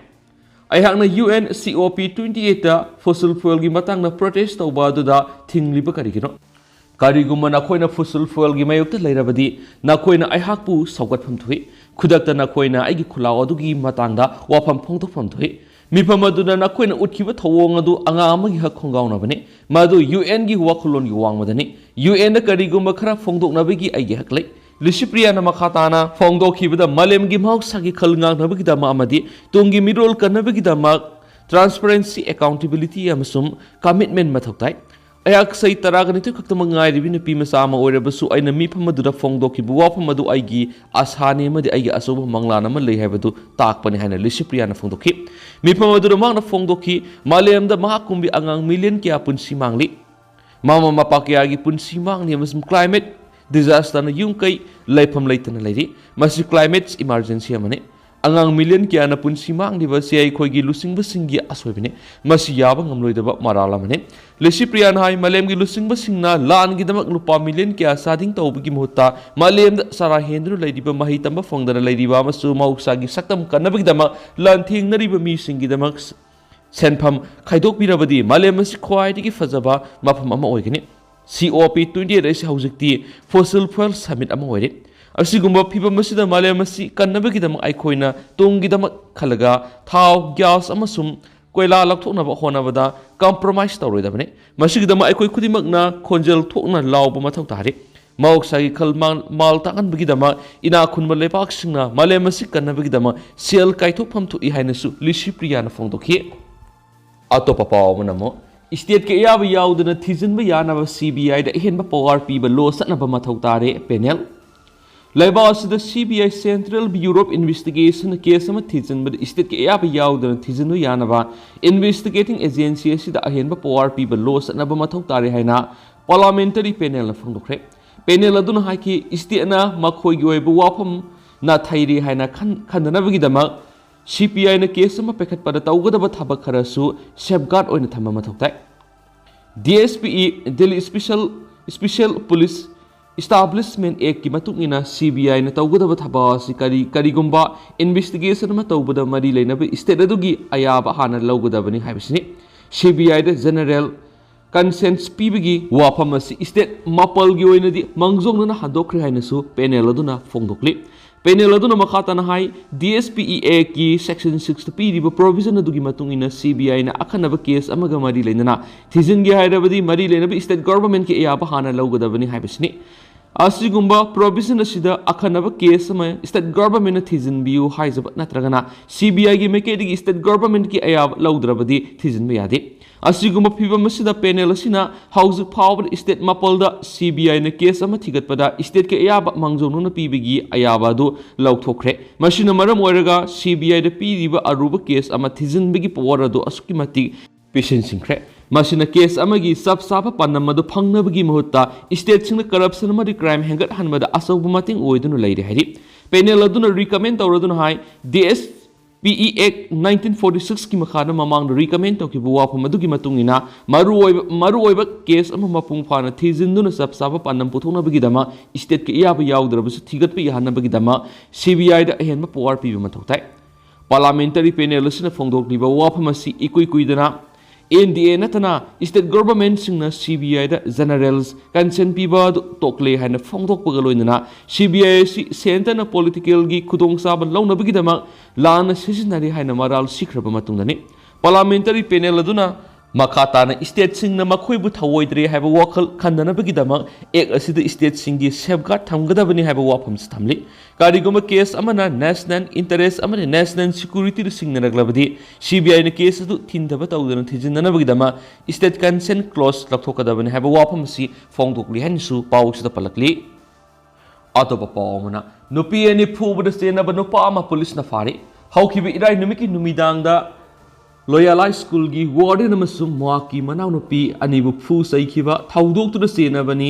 "ꯑꯩꯍꯥꯛꯅ UN COP twenty eightꯇ fossil fuelꯒꯤ ꯃꯇꯥꯡꯗ protest ꯇꯧꯕ ꯑꯗꯨꯗ ꯊꯤꯡꯂꯤꯕ ꯀꯔꯤꯒꯤꯅꯣ? ꯀꯔꯤꯒꯨꯝꯕ ꯅꯈꯣꯏꯅ fossil fuelꯒꯤ ꯃꯥꯌꯣꯛꯇ ꯂꯩꯔꯕꯗꯤ, ꯅꯈꯣꯏꯅ ꯑꯩꯍꯥꯛꯄꯨ ꯁꯧꯒꯠꯐꯝ ꯊꯣꯛꯏ꯫ ꯈꯨꯗꯛꯇ ꯅꯈꯣꯏꯅ ꯑꯩꯒꯤ ꯈꯨꯜꯂꯥꯎ ꯑꯗꯨꯒꯤ ꯃꯇꯥꯡꯗ ꯋꯥꯐꯝ ꯐꯣꯡꯗꯣꯛꯐꯝ ꯊꯣꯛꯏ꯫ ꯃꯤꯐꯝ ꯑꯗꯨꯗ ꯅꯈꯣꯏꯅ ꯎꯠꯈꯤꯕ ꯊꯧꯑꯣꯡ ꯑꯗꯨ ꯑꯉꯥꯡ ꯑꯃꯒꯤ ꯍꯛ ꯈꯣꯡꯒꯥꯎꯅꯕꯅꯤ꯫ ꯃꯗꯨ UNꯒꯤ ꯋꯥꯈꯜꯂꯣꯟꯒꯤ ꯋꯥꯡꯃꯗꯅꯤ꯫ UNꯗ ꯀꯔꯤꯒꯨꯝꯕ ꯈꯔ ꯐꯣꯡꯗꯣꯛꯅꯕꯒꯤ ꯑꯩꯒꯤ ꯍꯛ ꯂꯩ꯫" ꯂꯤꯁꯤꯄ꯭ꯔꯤꯌꯥꯅ ꯃꯈꯥ ꯇꯥꯅ ꯐꯣꯡꯗꯣꯛꯈꯤꯕꯗ, ꯃꯥꯂꯦꯝꯒꯤ ꯃꯍꯧꯁꯥꯒꯤ ꯈꯜ ꯉꯥꯛꯅꯕꯒꯤꯗꯃꯛ ꯑꯃꯗꯤ ꯇꯨꯡꯒꯤ ꯃꯤꯔꯣꯜ ꯀꯟꯅꯕꯒꯤꯗꯃꯛ Transparency, accountability ꯑꯃꯁꯨꯡ commitment ꯃꯊꯧ ꯇꯥꯏ꯫ ꯑꯩꯍꯥꯛ ꯆꯍꯤ ꯇꯔꯥꯒ ꯅꯤꯊꯣꯏ ꯈꯛꯇꯃꯛ ꯉꯥꯏꯔꯤꯕꯤ ꯅꯨꯄꯤ ꯃꯆꯥ ꯑꯃ ꯑꯣꯏꯔꯕꯁꯨ, ꯑꯩꯅ ꯃꯤꯐꯝ ꯑꯗꯨꯗ ꯐꯣꯡꯗꯣꯛꯈꯤꯕ ꯋꯥꯐꯝ ꯑꯗꯨ ꯑꯩꯒꯤ ꯑꯁꯥꯅꯤ ꯑꯃꯗꯤ ꯑꯩꯒꯤ ꯑꯆꯧꯕ ꯃꯪꯂꯥꯟ ꯑꯃ ꯂꯩ ꯍꯥꯏꯕꯗꯨ ꯇꯥꯛꯄꯅꯤ ꯍꯥꯏꯅ ꯂꯤꯁꯤꯄ꯭ꯔꯤꯌꯥꯅ ꯐꯣꯡꯗꯣꯛꯈꯤ꯫ ꯃꯤꯐꯝ ꯑꯗꯨꯗ ꯃꯍꯥꯛꯅ ꯐꯣꯡꯗꯣꯛꯈꯤ, ꯃꯥꯂꯦꯝꯗ ꯃꯍꯥꯛꯀꯨꯝꯕꯤ ꯑꯉꯥꯡ ꯃꯤꯂꯤꯌꯟ ꯀꯌꯥ ꯄꯨꯟꯁꯤ ꯃꯥꯡꯂꯤ꯫ ꯃꯃꯥ ꯃꯄꯥ ꯀꯌꯥꯒꯤ ꯄꯨꯟꯁꯤ ꯃꯥꯡꯂꯤ ꯑꯃꯁꯨꯡ climate disasterꯅ ꯌꯨꯝ ꯀꯩ ꯂꯩꯐꯝ ꯂꯩꯇꯅ ꯂꯩꯔꯤ꯫ ꯃꯁꯤ climate emergency ꯑꯃꯅꯤ꯫ ꯑꯉꯥꯡ ꯃꯤꯂꯤꯌꯟ ꯀꯌꯥꯅ ꯄꯨꯟꯁꯤ ꯃꯥꯡꯂꯤꯕ ꯑꯁꯤ ꯑꯩꯈꯣꯏꯒꯤ ꯂꯨꯆꯤꯡꯕꯁꯤꯡꯒꯤ ꯑꯁꯣꯏꯕꯅꯤ꯫ ꯃꯁꯤ ꯌꯥꯕ ꯉꯝꯂꯣꯏꯗꯕ ꯃꯔꯥꯜ ꯑꯃꯅꯤ꯫ ꯂꯤꯁꯤꯄ꯭ꯔꯤꯌꯥꯅ ꯍꯥꯏ, ꯃꯥꯂꯦꯝꯒꯤ ꯂꯨꯆꯤꯡꯕꯁꯤꯡꯅ ꯂꯥꯟꯒꯤꯗꯃꯛ ꯂꯨꯄꯥ ꯃꯤꯂꯤꯌꯟ ꯀꯌꯥ ꯆꯥꯗꯤꯡ ꯇꯧꯕꯒꯤ ꯃꯍꯨꯠꯇ ꯃꯥꯂꯦꯝꯗ ꯆꯔꯥ ꯍꯦꯟꯗꯨꯅ ꯂꯩꯔꯤꯕ ꯃꯍꯩ ꯇꯝꯕ ꯐꯪꯗꯅ ꯂꯩꯔꯤꯕ ꯑꯃꯁꯨꯡ ꯃꯍꯧꯁꯥꯒꯤ ꯁꯛꯇꯝ ꯀꯟꯅꯕꯒꯤꯗꯃꯛ ꯂꯥꯟꯊꯦꯡꯅꯔꯤꯕ ꯃꯤꯁꯤꯡꯒꯤꯗꯃꯛ ꯁꯦꯟꯐꯝ ꯈꯥꯏꯗꯣꯛꯄꯤꯔꯕꯗꯤ ꯃꯥꯂꯦꯝ ꯑꯁꯤ ꯈ꯭ꯋꯥꯏꯗꯒꯤ ꯐꯖꯕ ꯃꯐꯝ ꯑꯃ ꯑꯣꯏꯒꯅꯤ꯫ COP twenty eight ꯑꯁꯤ ꯍꯧꯖꯤꯛꯇꯤ fossil fuel summit ꯑꯃ ꯑꯣꯏꯔꯦ꯫ ꯑꯁꯤꯒꯨꯝꯕ ꯐꯤꯚꯝ ꯑꯁꯤꯗ ꯃꯥꯂꯦꯝ ꯑꯁꯤ ꯀꯟꯅꯕꯒꯤꯗꯃꯛ ꯑꯩꯈꯣꯏꯅ ꯇꯨꯡꯒꯤꯗꯃꯛ ꯈꯜꯂꯒ ꯊꯥꯎ, gas ꯑꯃꯁꯨꯡ ꯀꯣꯏꯂꯥ ꯂꯧꯊꯣꯛꯅꯕ ꯍꯣꯠꯅꯕꯗ compromise ꯇꯧꯔꯣꯏꯗꯕꯅꯤ꯫ ꯃꯁꯤꯒꯤꯗꯃꯛ ꯑꯩꯈꯣꯏ ꯈꯨꯗꯤꯡꯃꯛꯅ ꯈꯣꯟꯖꯦꯜ ꯊꯣꯛꯅ ꯂꯥꯎꯕ ꯃꯊꯧ ꯇꯥꯔꯤ꯫ ꯃꯍꯧꯁꯥꯒꯤ ꯈꯜ ꯃꯥꯡ-, ꯃꯥꯜ ꯇꯥꯛꯍꯟꯕꯒꯤꯗꯃꯛ ꯏꯅꯥꯛ ꯈꯨꯟꯕ ꯂꯩꯕꯥꯛꯁꯤꯡꯅ ꯃꯥꯂꯦꯝ ꯑꯁꯤ ꯀꯟꯅꯕꯒꯤꯗꯃꯛ ꯁꯦꯜ ꯀꯥꯏꯊꯣꯛꯐꯝ ꯊꯣꯛꯏ ꯍꯥꯏꯅꯁꯨ ꯂꯤꯁꯤꯄ꯭ꯔꯤꯌꯥꯅ ꯐꯣꯡꯗꯣꯛꯈꯤ꯫ ꯑꯇꯣꯞꯄ ꯄꯥꯎ ꯑꯃꯅ ꯑꯃꯨꯛ, stateꯀꯤ ꯑꯌꯥꯕ ꯌꯥꯎꯗꯅ ꯊꯤꯖꯤꯟꯕ ꯌꯥꯅꯕ CBIꯗ ꯑꯍꯦꯟꯕ power ꯄꯤꯕ law ꯆꯠꯅꯕ ꯃꯊꯧ ꯇꯥꯔꯦ, panel꯫ ꯂꯩꯕꯥꯛ ꯑꯁꯤꯗ CBI, Central Bureau of Investigation, case ꯑꯃ ꯊꯤꯖꯤꯟꯕꯗ stateꯀꯤ ꯑꯌꯥꯕ ꯌꯥꯎꯗꯅ ꯊꯤꯖꯤꯟꯕ ꯌꯥꯅꯕ investigating agency ꯑꯁꯤꯗ ꯑꯍꯦꯟꯕ power ꯄꯤꯕ law ꯆꯠꯅꯕ ꯃꯊꯧ ꯇꯥꯔꯦ ꯍꯥꯏꯅ parliamentary panelꯅ ꯐꯣꯡꯗꯣꯛꯈ꯭ꯔꯦ꯫ Panel ꯑꯗꯨꯅ ꯍꯥꯏꯈꯤ, stateꯅ ꯃꯈꯣꯏꯒꯤ ꯑꯣꯏꯕ ꯋꯥꯐꯝ ꯅꯥꯊꯩꯔꯦ ꯍꯥꯏꯅ ꯈꯟ-, ꯈꯟꯅꯅꯕꯒꯤꯗꯃꯛ CBIꯅ case ꯑꯃ ꯄꯥꯏꯈꯠꯄꯗ ꯇꯧꯒꯗꯕ ꯊꯕꯛ ꯈꯔꯁꯨ safeguard ꯑꯣꯏꯅ ꯊꯝꯕ ꯃꯊꯧ ꯇꯥꯏ꯫ DSPE, Delhi Special, Special Police Establishment Actꯀꯤ ꯃꯇꯨꯡ ꯏꯟꯅ CBIꯅ ꯇꯧꯒꯗꯕ ꯊꯕꯛ ꯑꯁꯤ ꯀꯔꯤ-, ꯀꯔꯤꯒꯨꯝꯕ investigation ꯑꯃ ꯇꯧꯕꯗ ꯃꯔꯤ ꯂꯩꯅꯕ state ꯑꯗꯨꯒꯤ ꯑꯌꯥꯕ ꯍꯥꯟꯅ ꯂꯧꯒꯗꯕꯅꯤ ꯍꯥꯏꯕꯁꯤꯅꯤ꯫ CBIꯗ general consent ꯄꯤꯕꯒꯤ ꯋꯥꯐꯝ ꯑꯁꯤ state ꯃꯥꯄꯜꯒꯤ ꯑꯣꯏꯅꯗꯤ ꯃꯥꯡꯖꯧꯅꯅ ꯍꯟꯗꯣꯛꯈ꯭ꯔꯦ ꯍꯥꯏꯅꯁꯨ panel ꯑꯗꯨꯅ ꯐꯣꯡꯗꯣꯛꯂꯤ꯫ Panel ꯑꯗꯨꯅ ꯃꯈꯥ ꯇꯥꯅ ꯍꯥꯏ, DSPE Actꯀꯤ section sixꯇ ꯄꯤꯔꯤꯕ provision ꯑꯗꯨꯒꯤ ꯃꯇꯨꯡ ꯏꯟꯅ CBIꯅ ꯑꯈꯟꯅꯕ case ꯑꯃꯒ ꯃꯔꯤ ꯂꯩꯅꯅ ꯊꯤꯖꯤꯟꯒꯦ ꯍꯥꯏꯔꯕꯗꯤ ꯃꯔꯤ ꯂꯩꯅꯕ state governmentꯀꯤ ꯑꯌꯥꯕ ꯍꯥꯟꯅ ꯂꯧꯒꯗꯕꯅꯤ ꯍꯥꯏꯕꯁꯤꯅꯤ꯫ ꯑꯁꯤꯒꯨꯝꯕ provision ꯑꯁꯤꯗ ꯑꯈꯟꯅꯕ case ꯑꯃ state government ꯅ ꯊꯤꯖꯤꯟꯕꯤꯌꯨ ꯍꯥꯏꯖꯕ ꯅꯠꯇ꯭ꯔꯒꯅ C B I ꯒꯤ ꯃꯥꯏꯀꯩꯗꯒꯤ state government ꯀꯤ ꯑꯌꯥꯕ ꯂꯧꯗ꯭ꯔꯕꯗꯤ ꯊꯤꯖꯤꯟꯕ ꯌꯥꯗꯦ꯫ ꯑꯁꯤꯒꯨꯝꯕ ꯐꯤꯚꯝ ꯑꯁꯤꯗ panel ꯑꯁꯤꯅ ꯍꯧꯖꯤꯛ ꯐꯥꯎꯕꯗ state ꯃꯥꯄꯜꯗ C B I ꯅ case ꯑꯃ ꯊꯤꯒꯠꯄꯗ state ꯀꯤ ꯑꯌꯥꯕ ꯃꯥꯡꯖꯧꯅꯅ ꯄꯤꯕꯒꯤ ꯑꯌꯥꯕ ꯑꯗꯨ ꯂꯧꯊꯣꯛꯈ꯭ꯔꯦ꯫ ꯃꯁꯤꯅ ꯃꯔꯝ ꯑꯣꯏꯔꯒ C B I ꯗ ꯄꯤꯔꯤꯕ ꯑꯔꯨꯕ case ꯑꯃ ꯊꯤꯖꯤꯟꯕꯒꯤ power ꯑꯗꯨ ꯑꯁꯨꯛꯀꯤ ꯃꯇꯤꯛ ꯄꯤꯁꯤꯟꯁꯤꯟꯈ꯭ꯔꯦ꯫ ꯃꯁꯤꯅ case ꯑꯃꯒꯤ ꯆꯞ ꯆꯥꯕ ꯄꯥꯟꯗꯝ ꯑꯗꯨ ꯐꯪꯅꯕꯒꯤ ꯃꯍꯨꯠꯇ state ꯁꯤꯡꯅ corruption ꯑꯃꯗꯤ crime ꯍꯦꯟꯒꯠꯍꯟꯕꯗ ꯑꯆꯧꯕ ꯃꯇꯦꯡ ꯑꯣꯏꯗꯨꯅ ꯂꯩꯔꯦ ꯍꯥꯏꯔꯤ꯫ Panel ꯑꯗꯨꯅ recommend ꯇꯧꯔꯗꯨꯅ ꯍꯥꯏ, D S P E Act nineteen forty six ꯀꯤ ꯃꯈꯥꯗ ꯃꯃꯥꯡꯗ recommend ꯇꯧꯈꯤꯕ ꯋꯥꯐꯝ ꯑꯗꯨꯒꯤ ꯃꯇꯨꯡ ꯏꯟꯅ ꯃꯔꯨꯑꯣꯏꯕ, ꯃꯔꯨꯑꯣꯏꯕ case ꯑꯃ ꯃꯄꯨꯡ ꯐꯥꯅ ꯊꯤꯖꯤꯟꯗꯨꯅ ꯆꯞ ꯆꯥꯕ ꯄꯥꯟꯗꯝ ꯄꯨꯊꯣꯛꯅꯕꯒꯤꯗꯃꯛ state ꯀꯤ ꯑꯌꯥꯕ ꯌꯥꯎꯗ꯭ꯔꯕꯁꯨ ꯊꯤꯒꯠꯄ ꯌꯥꯍꯟꯅꯕꯒꯤꯗꯃꯛ C B I ꯗ ꯑꯍꯦꯟꯕ power ꯄꯤꯕ ꯃꯊꯧ ꯇꯥꯏ꯫ Parliamentary panel ꯑꯁꯤꯅ ꯐꯣꯡꯗꯣꯛꯂꯤꯕ ꯋꯥꯐꯝ ꯑꯁꯤ ꯏꯀꯨꯏ ꯀꯨꯏꯗꯅ N D A ꯅꯠꯇꯅ state government ꯁꯤꯡꯅ C B I the general concern ꯄꯤꯕ ꯑꯗꯨ ꯇꯣꯛꯂꯦ ꯍꯥꯏꯅ ꯐꯣꯡꯗꯣꯛꯄꯒ ꯂꯣꯏꯅꯅ C B I ꯑꯁꯤ centre ꯅ political ꯒꯤ ꯈꯨꯗꯣꯡꯆꯥꯕ ꯂꯧꯅꯕꯒꯤꯗꯃꯛ ꯂꯥꯟꯅ ꯁꯤꯖꯤꯟꯅꯔꯤ ꯍꯥꯏꯅ ꯃꯔꯥꯜ ꯁꯤꯈ꯭ꯔꯕ ꯃꯇꯨꯡꯗꯅꯤ꯫ Parliamentary panel ꯑꯗꯨꯅ ꯃꯈꯥ ꯇꯥꯅ state ꯁꯤꯡꯅ ꯃꯈꯣꯏꯕꯨ ꯊꯧꯑꯣꯏꯗ꯭ꯔꯦ ꯍꯥꯏꯕ ꯋꯥꯈꯜ ꯈꯟꯗꯅꯕꯒꯤꯗꯃꯛ Act ꯑꯁꯤꯗ state ꯁꯤꯡꯒꯤ safeguard ꯊꯝꯒꯗꯕꯅꯤ ꯍꯥꯏꯕ ꯋꯥꯐꯝꯁꯨ ꯊꯝꯂꯤ꯫ ꯀꯔꯤꯒꯨꯝꯕ case ꯑꯃꯅ national interest ꯑꯃꯗꯤ national security the ꯁꯤꯡꯅꯔꯛꯂꯕꯗꯤ C B I ꯅ case ꯑꯗꯨ ꯊꯤꯡꯊꯕ ꯇꯧꯗꯅ ꯊꯤꯖꯤꯟꯅꯅꯕꯒꯤꯗꯃꯛ state consent clause ꯂꯧꯊꯣꯛꯀꯗꯕꯅꯤ ꯍꯥꯏꯕ ꯋꯥꯐꯝ ꯑꯁꯤ ꯐꯣꯡꯗꯣꯛꯂꯤ ꯍꯥꯏꯅꯁꯨ ꯄꯥꯎꯁꯤꯗ ꯄꯜꯂꯛꯂꯤ꯫ ꯑꯇꯣꯞꯄ ꯄꯥꯎ ꯑꯃꯅ, ꯅꯨꯄꯤ ꯑꯅꯤ ꯐꯨꯕꯗ ꯆꯦꯟꯅꯕ ꯅꯨꯄꯥ ꯑꯃ ꯄꯨꯂꯤꯁꯅ ꯐꯥꯔꯤ꯫ ꯍꯧꯈꯤꯕ ꯏꯔꯥꯏ ꯅꯨꯃꯤꯠꯀꯤ ꯅꯨꯃꯤꯗꯥꯡꯗ ꯂꯣꯌꯥꯂꯥ ꯁ꯭ꯀꯨꯜꯒꯤ warden ꯑꯃꯁꯨꯡ ꯃꯍꯥꯛꯀꯤ ꯃꯅꯥꯎꯅꯨꯄꯤ ꯑꯅꯤꯕꯨ ꯐꯨ ꯆꯩꯈꯤꯕ ꯊꯧꯗꯣꯛꯇꯨꯗ ꯆꯦꯟꯅꯕꯅꯤ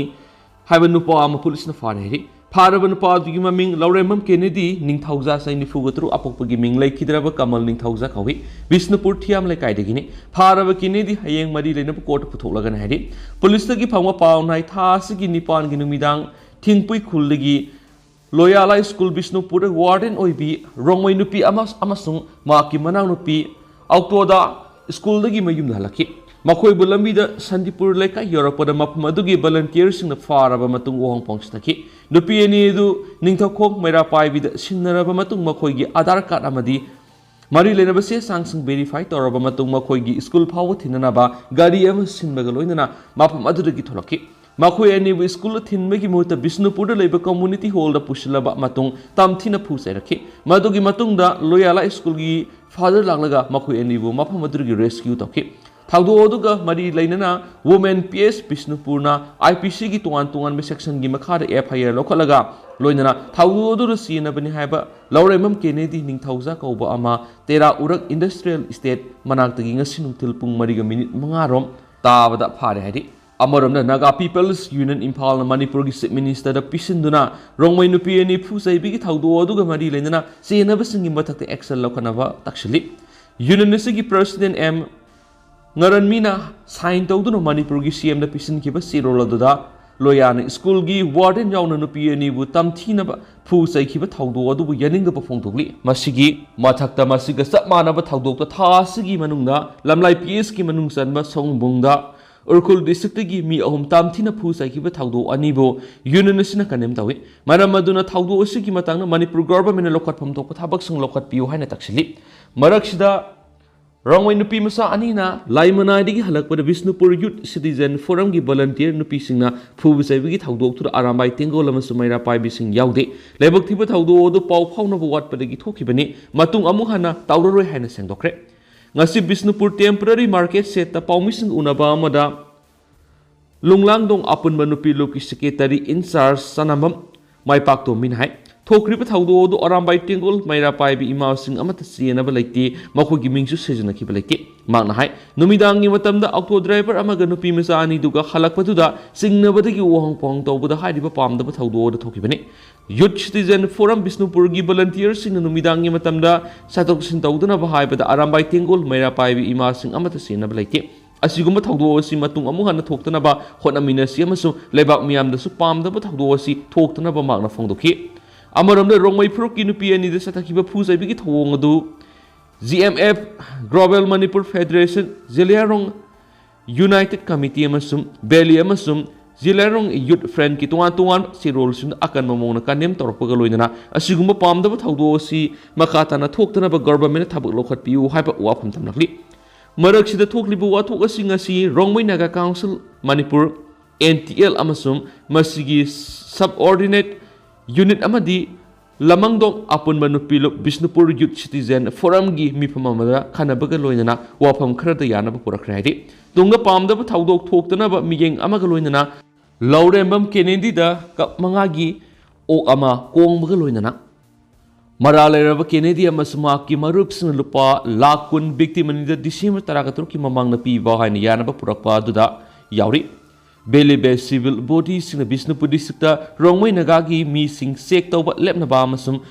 ꯍꯥꯏꯕ ꯅꯨꯄꯥ ꯑꯃ ꯄꯨꯂꯤꯁꯅ ꯐꯥꯔꯦ ꯍꯥꯏꯔꯤ꯫ ꯐꯥꯔꯕ ꯅꯨꯄꯥ ꯑꯗꯨꯒꯤ ꯃꯃꯤꯡ ꯂꯧꯔꯦꯝꯕꯝ ꯀꯦꯅꯦꯗꯤ, ꯅꯤꯡꯊꯧꯖꯥ ꯆꯍꯤ ꯅꯤꯐꯨꯒ ꯇꯔꯨꯛ, ꯑꯄꯣꯛꯄꯒꯤ ꯃꯤꯡ ꯂꯩꯈꯤꯗ꯭ꯔꯕ ꯀꯃꯜ ꯅꯤꯡꯊꯧꯖꯥ ꯀꯧꯏ꯫ ꯕꯤꯁꯅꯨꯄꯨꯔ ꯊꯤꯌꯥꯝ ꯂꯩꯀꯥꯏꯗꯒꯤꯅꯤ꯫ ꯐꯥꯔꯕ ꯀꯦꯅꯦꯗꯤ ꯍꯌꯦꯡ ꯃꯔꯤ ꯂꯩꯅꯕ court ꯇ ꯄꯨꯊꯣꯛꯂꯒꯅꯤ ꯍꯥꯏꯔꯤ꯫ ꯄꯨꯂꯤꯁꯇꯒꯤ ꯐꯪꯕ ꯄꯥꯎꯅ ꯍꯥꯏ, ꯊꯥ ꯑꯁꯤꯒꯤ ꯅꯤꯄꯥꯟꯒꯤ ꯅꯨꯃꯤꯗꯥꯡ ꯊꯤꯡꯄꯨꯏ ꯈꯨꯜꯗꯒꯤ ꯂꯣꯌꯥꯂꯥ ꯁ꯭ꯀꯨꯜ ꯕꯤꯁꯅꯨꯄꯨꯔꯗ warden ꯑꯣꯏꯕꯤ ꯔꯣꯡꯃꯩ ꯅꯨꯄꯤ ꯑꯃ ꯑꯃꯁꯨꯡ ꯃꯍꯥꯛꯀꯤ ꯃꯅꯥꯎꯅꯨꯄꯤ ꯑꯣꯛꯇꯣꯗ ꯁ꯭ꯀꯨꯜꯗꯒꯤ ꯃꯌꯨꯝꯗ ꯍꯜꯂꯛꯈꯤ꯫ ꯃꯈꯣꯏꯕꯨ ꯂꯝꯕꯤꯗ ꯁꯟꯗꯤꯄꯨꯔ ꯂꯩꯀꯥꯏ ꯌꯧꯔꯛꯄꯗ ꯃꯐꯝ ꯑꯗꯨꯒꯤ volunteer ꯁꯤꯡꯅ ꯐꯥꯔꯕ ꯃꯇꯨꯡ ꯋꯥꯍꯪ ꯄꯥꯎꯁꯤꯟꯅꯈꯤ꯫ ꯅꯨꯄꯤ ꯑꯅꯤ ꯑꯗꯨ ꯅꯤꯡꯊꯧꯈꯣꯡ ꯃꯩꯔꯥ ꯄꯥꯏꯕꯤꯗ ꯁꯤꯟꯅꯔꯕ ꯃꯇꯨꯡ ꯃꯈꯣꯏꯒꯤ ꯑꯥꯙꯥꯔ card ꯑꯃꯗꯤ ꯃꯔꯤ ꯂꯩꯅꯕ ꯆꯦ ꯆꯥꯡꯁꯤꯡ verify ꯇꯧꯔꯕ ꯃꯇꯨꯡ ꯃꯈꯣꯏꯒꯤ ꯁ꯭ꯀꯨꯜ ꯐꯥꯎꯕ ꯊꯤꯟꯅꯅꯕ ꯒꯥꯔꯤ ꯑꯃ ꯁꯤꯟꯕꯒ ꯂꯣꯏꯅꯅ ꯃꯐꯝ ꯑꯗꯨꯗꯒꯤ ꯊꯣꯛꯂꯛꯈꯤ꯫ ꯃꯈꯣꯏ ꯑꯅꯤꯕꯨ ꯁ꯭ꯀꯨꯜꯗ ꯊꯤꯟꯕꯒꯤ ꯃꯍꯨꯠꯇ ꯕꯤꯁꯅꯨꯄꯨꯔꯗ ꯂꯩꯕ ꯀꯝꯃ꯭ꯌꯨꯅꯤꯇꯤ ꯍꯣꯜꯗ ꯄꯨꯁꯤꯜꯂꯕ ꯃꯇꯨꯡ ꯇꯝꯊꯤꯅ ꯐꯨ ꯆꯩꯔꯛꯈꯤ꯫ ꯃꯗꯨꯒꯤ ꯃꯇꯨꯡꯗ ꯂꯣꯌꯥꯂꯥ ꯁ꯭ꯀꯨꯜꯒꯤ ꯐꯥꯗꯔ ꯂꯥꯛꯂꯒ ꯃꯈꯣꯏ ꯑꯅꯤꯕꯨ ꯃꯐꯝ ꯑꯗꯨꯗꯒꯤ ꯔꯦꯁꯀ꯭ꯌꯨ ꯇꯧꯈꯤ꯫ ꯊꯧꯗꯣꯛ ꯑꯗꯨꯒ ꯃꯔꯤ ꯂꯩꯅꯅ women P S ꯕꯤꯁꯅꯨꯄꯨꯔꯅ I P ꯁꯤꯒꯤ ꯇꯣꯉꯥꯟ ꯇꯣꯉꯥꯟꯕ ꯁꯦꯛꯁꯟꯒꯤ ꯃꯈꯥꯗ ꯑꯦꯐ ꯑꯥꯏ ꯑꯥꯔ ꯂꯧꯈꯠꯂꯒ ꯂꯣꯏꯅꯅ ꯊꯧꯗꯣꯛ ꯑꯗꯨꯗ ꯆꯦꯟꯅꯕꯅꯤ ꯍꯥꯏꯕ ꯂꯧꯔꯦꯝꯕꯝ ꯀꯦꯅꯦꯗꯤ ꯅꯤꯡꯊꯧꯖꯥ ꯀꯧꯕ ꯑꯃ ꯇꯦꯔꯥ ꯎꯔꯛ ꯏꯟꯗꯁꯇ꯭ꯔꯤꯌꯦꯜ ꯏꯁꯇꯦꯠ ꯃꯅꯥꯛꯇꯒꯤ ꯉꯁꯤ ꯅꯨꯡꯊꯤꯜ ꯄꯨꯡ ꯃꯔꯤꯒ ꯃꯤꯅꯤꯠ ꯃꯉꯥ ꯔꯣꯝ ꯇꯥꯕꯗ ꯐꯥꯔꯦ ꯍꯥꯏꯔꯤ꯫ ꯑꯃꯔꯣꯝꯗ ꯅꯥꯒꯥ ꯄꯤꯄꯜꯁ ꯌꯨꯅꯤꯌꯟ ꯏꯝꯐꯥꯜꯅ ꯃꯅꯤꯄꯨꯔꯒꯤ ꯆꯤꯐ ꯃꯤꯅꯤꯁꯇꯔꯗ ꯄꯤꯁꯤꯟꯗꯨꯅ ꯔꯣꯡꯃꯩ ꯅꯨꯄꯤ ꯑꯅꯤ ꯐꯨ ꯆꯩꯕꯒꯤ ꯊꯧꯗꯣꯛ ꯑꯗꯨꯒ ꯃꯔꯤ ꯂꯩꯅꯅ ꯆꯦꯟꯅꯕꯁꯤꯡꯒꯤ ꯃꯊꯛꯇ ꯑꯦꯛꯁꯟ ꯂꯧꯈꯠꯅꯕ ꯇꯛꯁꯤꯜꯂꯤ꯫ ꯌꯨꯅꯤꯌꯟ ꯑꯁꯤꯒꯤ ꯄ꯭ꯔꯁꯤꯗꯦꯟ ꯑꯦꯝ ꯉꯔꯟꯃꯤꯅ ꯁꯥꯏꯟ ꯇꯧꯗꯨꯅ ꯃꯅꯤꯄꯨꯔꯒꯤ ꯁꯤ ꯑꯦꯝꯗ ꯄꯤꯁꯤꯟꯈꯤꯕ ꯆꯦꯔꯣꯜ ꯑꯗꯨꯗ ꯂꯣꯌꯥꯅ ꯁ꯭ꯀꯨꯜꯒꯤ ꯋꯥꯔꯗꯦꯟ ꯌꯥꯎꯅ ꯅꯨꯄꯤ ꯑꯅꯤꯕꯨ ꯇꯝꯊꯤꯅꯕ ꯐꯨ ꯆꯩꯈꯤꯕ ꯊꯧꯗꯣꯛ ꯑꯗꯨꯕꯨ ꯌꯥꯅꯤꯡꯗꯕ ꯐꯣꯡꯗꯣꯛꯂꯤ꯫ ꯃꯁꯤꯒꯤ ꯃꯊꯛꯇ ꯃꯁꯤꯒ ꯆꯞ ꯃꯥꯟꯅꯕ ꯊꯧꯗꯣꯛꯇ ꯊꯥ ꯑꯁꯤꯒꯤ ꯃꯅꯨꯡꯗ ꯂꯝꯂꯥꯏ ꯄꯤ ꯑꯦꯁꯀꯤ ꯃꯅꯨꯡ ꯆꯟꯕ ꯁꯑꯣꯝꯕꯨꯡꯗ ꯎꯈ꯭ꯔꯨꯜ ꯗꯤꯁꯇ꯭ꯔꯤꯛꯇꯒꯤ ꯃꯤ ꯑꯍꯨꯝ ꯇꯝꯊꯤꯅ ꯐꯨ ꯆꯩꯈꯤꯕ ꯊꯧꯗꯣꯛ ꯑꯅꯤꯕꯨ ꯌꯨꯅꯤꯌꯟ ꯑꯁꯤꯅ ꯀꯟꯗꯦꯝ ꯇꯧꯏ꯫ ꯃꯔꯝ ꯑꯗꯨꯅ ꯊꯧꯗꯣꯛ ꯑꯁꯤꯒꯤ ꯃꯇꯥꯡꯗ ꯃꯅꯤꯄꯨꯔ ꯒꯚꯔꯟꯃꯦꯟꯠꯅ ꯂꯧꯈꯠꯐꯝ ꯊꯣꯛꯄ ꯊꯕꯛꯁꯤꯡ ꯂꯧꯈꯠꯄꯤꯌꯨ ꯍꯥꯏꯅ ꯇꯛꯁꯤꯜꯂꯤ꯫ ꯃꯔꯛꯁꯤꯗ ꯔꯣꯡꯃꯩ ꯅꯨꯄꯤ ꯃꯆꯥ ꯑꯅꯤꯅ ꯂꯥꯏꯃꯅꯥꯏꯗꯒꯤ ꯍꯜꯂꯛꯄꯗ ꯕꯤꯁꯅꯨꯄꯨꯔ ꯌꯨꯠ ꯁꯤꯇꯤꯖꯟ ꯐꯣꯔꯝꯒꯤ ꯚꯣꯂꯟꯇꯤꯌꯔ ꯅꯨꯄꯤꯁꯤꯡꯅ ꯐꯨꯕ ꯆꯩꯕꯒꯤ ꯊꯧꯗꯣꯛꯇꯨꯗ ꯑꯔꯥꯝꯕꯥꯏ ꯇꯦꯡꯒꯣꯜ ꯑꯃꯁꯨꯡ ꯃꯩꯔꯥ ꯄꯥꯏꯕꯤꯁꯤꯡ ꯌꯥꯎꯗꯦ꯫ ꯂꯥꯏꯕꯛ ꯊꯤꯕ ꯊꯧꯗꯣꯛ ꯑꯗꯨ ꯄꯥꯎ ꯐꯥꯎꯅꯕ ꯋꯥꯠꯄꯗꯒꯤ ꯊꯣꯛꯈꯤꯕꯅꯤ꯫ ꯃꯇꯨꯡ ꯑꯃꯨꯛ ꯍꯟꯅ ꯇꯧꯔꯔꯣꯏ ꯍꯥꯏꯅ ꯁꯦꯡꯗꯣꯛꯈ꯭ꯔꯦ꯫ ꯉꯁꯤ ꯕꯤꯁꯅꯨꯄꯨꯔ ꯇꯦꯝꯄꯔꯔꯤ ꯃꯥꯔꯀꯦꯠ ꯁꯦꯠꯇ ꯄꯥꯎꯃꯤꯁꯤꯡ ꯎꯅꯕ ꯑꯃꯗ ꯂꯨꯡꯂꯥꯡꯗꯣꯡ ꯑꯄꯨꯟꯕ ꯅꯨꯄꯤ ꯂꯨꯞꯀꯤ ꯁꯦꯀ꯭ꯔꯦꯇꯔꯤ ꯏꯟꯆꯥꯔꯖ ꯆꯅꯝꯕꯝ ꯃꯥꯏꯄꯥꯛꯇꯣꯝꯕꯤꯅ ꯍꯥꯏ, ꯊꯣꯛꯈ꯭ꯔꯤꯕ ꯊꯧꯗꯣꯛ ꯑꯗꯨ ꯑꯔꯥꯝꯕꯥꯏ ꯇꯦꯡꯒꯣꯜ ꯃꯩꯔꯥ ꯄꯥꯏꯕꯤ ꯏꯃꯥꯁꯤꯡ ꯑꯃꯠꯇ ꯆꯦꯟꯅꯕ ꯂꯩꯇꯦ, ꯃꯈꯣꯏꯒꯤ ꯃꯤꯡꯁꯨ ꯁꯤꯖꯤꯟꯅꯈꯤꯕ ꯂꯩꯇꯦ꯫ ꯃꯍꯥꯛꯅ ꯍꯥꯏ, ꯅꯨꯃꯤꯗꯥꯡꯒꯤ ꯃꯇꯝꯗ ꯑꯣꯛꯇꯣ ꯗ꯭ꯔꯥꯏꯚꯔ ꯑꯃꯒ ꯅꯨꯄꯤ ꯃꯆꯥ ꯑꯅꯤꯗꯨꯒ ꯍꯜꯂꯛꯄꯗꯨꯗ ꯆꯤꯡꯅꯕꯗꯒꯤ ꯋꯥꯍꯪ ꯄꯥꯎꯍꯪ ꯇꯧꯕꯗ ꯍꯥꯏꯔꯤꯕ ꯄꯥꯝꯗꯕ ꯊꯧꯗꯣꯛ ꯑꯗꯨ ꯊꯣꯛꯈꯤꯕꯅꯤ꯫ ꯌꯨꯠ ꯁꯤꯇꯤꯖꯟ ꯐꯣꯔꯝ ꯕꯤꯁꯅꯨꯄꯨꯔꯒꯤ ꯚꯣꯂꯟꯇꯤꯌꯔꯁꯤꯡꯅ ꯅꯨꯃꯤꯗꯥꯡꯒꯤ ꯃꯇꯝꯗ ꯆꯠꯊꯣꯛ ꯆꯠꯁꯤꯟ ꯇꯧꯗꯅꯕ ꯍꯥꯏꯕꯗ ꯑꯔꯥꯝꯕꯥꯏ ꯇꯦꯡꯒꯣꯜ ꯃꯩꯔꯥ ꯄꯥꯏꯕꯤ ꯏꯃꯥꯁꯤꯡ ꯑꯃꯠꯇ ꯆꯦꯟꯅꯕ ꯂꯩꯇꯦ꯫ ꯑꯁꯤꯒꯨꯝꯕ ꯊꯧꯗꯣꯛ ꯑꯁꯤ ꯃꯇꯨꯡ ꯑꯃꯨꯛ ꯍꯟꯅ ꯊꯣꯛꯇꯅꯕ ꯍꯣꯠꯅꯃꯤꯟꯅꯁꯤ ꯑꯃꯁꯨꯡ ꯂꯩꯕꯥꯛ ꯃꯤꯌꯥꯝꯗꯁꯨ ꯄꯥꯝꯗꯕ ꯊꯧꯗꯣꯛ ꯑꯁꯤ ꯊꯣꯛꯇꯅꯕ ꯃꯍꯥꯛꯅ ꯐꯣꯡꯗꯣꯛꯈꯤ꯫ ꯑꯃꯔꯣꯝꯗ ꯔꯣꯡꯃꯩ ꯐꯨꯔꯨꯞꯀꯤ ꯅꯨꯄꯤ ꯑꯅꯤꯗ ꯆꯠꯊꯈꯤꯕ ꯐꯨ ꯆꯩꯕꯒꯤ ꯊꯧꯑꯣꯡ ꯑꯗꯨ G M F, global Manipur federation, Zeliangrong united committee ꯑꯃꯁꯨꯡ ꯕꯦꯂꯤ ꯑꯃꯁꯨꯡ ꯖꯦꯂꯤꯌꯥꯡꯔꯣꯡ ꯌꯨꯠ ꯐ꯭ꯔꯟꯠꯀꯤ ꯇꯣꯉꯥꯟ ꯇꯣꯉꯥꯟꯕ ꯆꯦꯔꯣꯜꯁꯤꯡꯗ ꯑꯀꯟꯕ ꯃꯑꯣꯡꯗ ꯀꯟꯗꯦꯝ ꯇꯧꯔꯛꯄꯒ ꯂꯣꯏꯅꯅ ꯑꯁꯤꯒꯨꯝꯕ ꯄꯥꯝꯗꯕ ꯊꯧꯗꯣꯛ ꯑꯁꯤ ꯃꯈꯥ ꯇꯥꯅ ꯊꯣꯛꯇꯅꯕ ꯒꯚꯔꯟꯃꯦꯟꯠꯅ ꯊꯕꯛ ꯂꯧꯈꯠꯄꯤꯌꯨ ꯍꯥꯏꯕ ꯋꯥꯐꯝ ꯊꯝꯂꯛꯂꯤ꯫ ꯃꯔꯛꯁꯤꯗ ꯊꯣꯛꯂꯤꯕ ꯋꯥꯊꯣꯛ ꯑꯁꯤ ꯉꯁꯤ Rongmei Naga council Manipur, N T L ꯑꯃꯁꯨꯡ ꯃꯁꯤꯒꯤ subordinate unit ꯑꯃꯗꯤ ꯂꯃꯪꯗꯣꯡ ꯑꯄꯨꯟꯕ ꯅꯨꯄꯤ ꯂꯨꯞ ꯕꯤꯁꯅꯨꯄꯨꯔ Youth Citizen Forumꯒꯤ ꯃꯤꯐꯝ ꯑꯃꯗ ꯈꯟꯅꯕꯒ ꯂꯣꯏꯅꯅ ꯋꯥꯐꯝ ꯈꯔꯗ ꯌꯥꯅꯕ ꯄꯨꯔꯛꯈ꯭ꯔꯦ ꯍꯥꯏꯗꯤ, ꯇꯨꯡꯗ ꯄꯥꯝꯗꯕ ꯊꯧꯗꯣꯛ ꯊꯣꯛꯇꯅꯕ ꯃꯤꯠꯌꯦꯡ ꯑꯃꯒ ꯂꯣꯏꯅꯅ ꯂꯧꯔꯦꯝꯕꯝ ꯀꯦꯅꯦꯗꯤꯗ ꯀꯞ ꯃꯉꯥꯒꯤ ꯑꯣꯛ ꯑꯃ ꯀꯣꯡꯕꯒ ꯂꯣꯏꯅꯅ ꯃꯔꯥꯜ ꯂꯩꯔꯕ ꯀꯦꯅꯦꯗꯤ ꯑꯃꯁꯨꯡ ꯃꯍꯥꯛꯀꯤ ꯃꯔꯨꯞꯁꯤꯡꯅ ꯂꯨꯄꯥ ꯂꯥꯈ ꯀꯨꯟ victim ꯑꯅꯤꯗ December ꯇꯔꯥꯇꯔꯨꯛꯀꯤ ꯃꯃꯥꯡꯗ ꯄꯤꯕ ꯍꯥꯏꯅ ꯌꯥꯅꯕ ꯄꯨꯔꯛꯄ ꯑꯗꯨꯗ ꯌꯥꯎꯔꯤ꯫ Valley based civil bodyꯁꯤꯡꯅ Bishnupur districtꯇ Rongmei ꯅꯥꯒꯥꯒꯤ ꯃꯤꯁꯤꯡ check ꯇꯧꯕ ꯂꯦꯞꯅꯕ ꯑꯃꯁꯨꯡ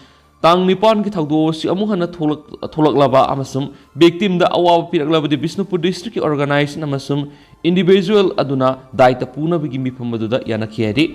ꯇꯥꯡ ꯅꯤꯄꯥꯟꯒꯤ ꯊꯧꯗꯣꯛ ꯑꯁꯤ ꯑꯃꯨꯛ ꯍꯟꯅ ꯊꯣꯛꯂꯛ-, ꯊꯣꯛꯂꯛꯂꯕ ꯑꯃꯁꯨꯡ victimꯗ ꯑꯋꯥꯕ ꯄꯤꯔꯛꯂꯕꯗꯤ ꯕꯤꯁꯅꯨꯄꯨꯔ districtꯀꯤ organization ꯑꯃꯁꯨꯡ individual ꯑꯗꯨꯅ ꯗꯥꯏꯇ ꯄꯨꯅꯕꯒꯤ ꯃꯤꯐꯝ ꯑꯗꯨꯗ ꯌꯥꯅꯈꯤ ꯍꯥꯏꯔꯤ꯫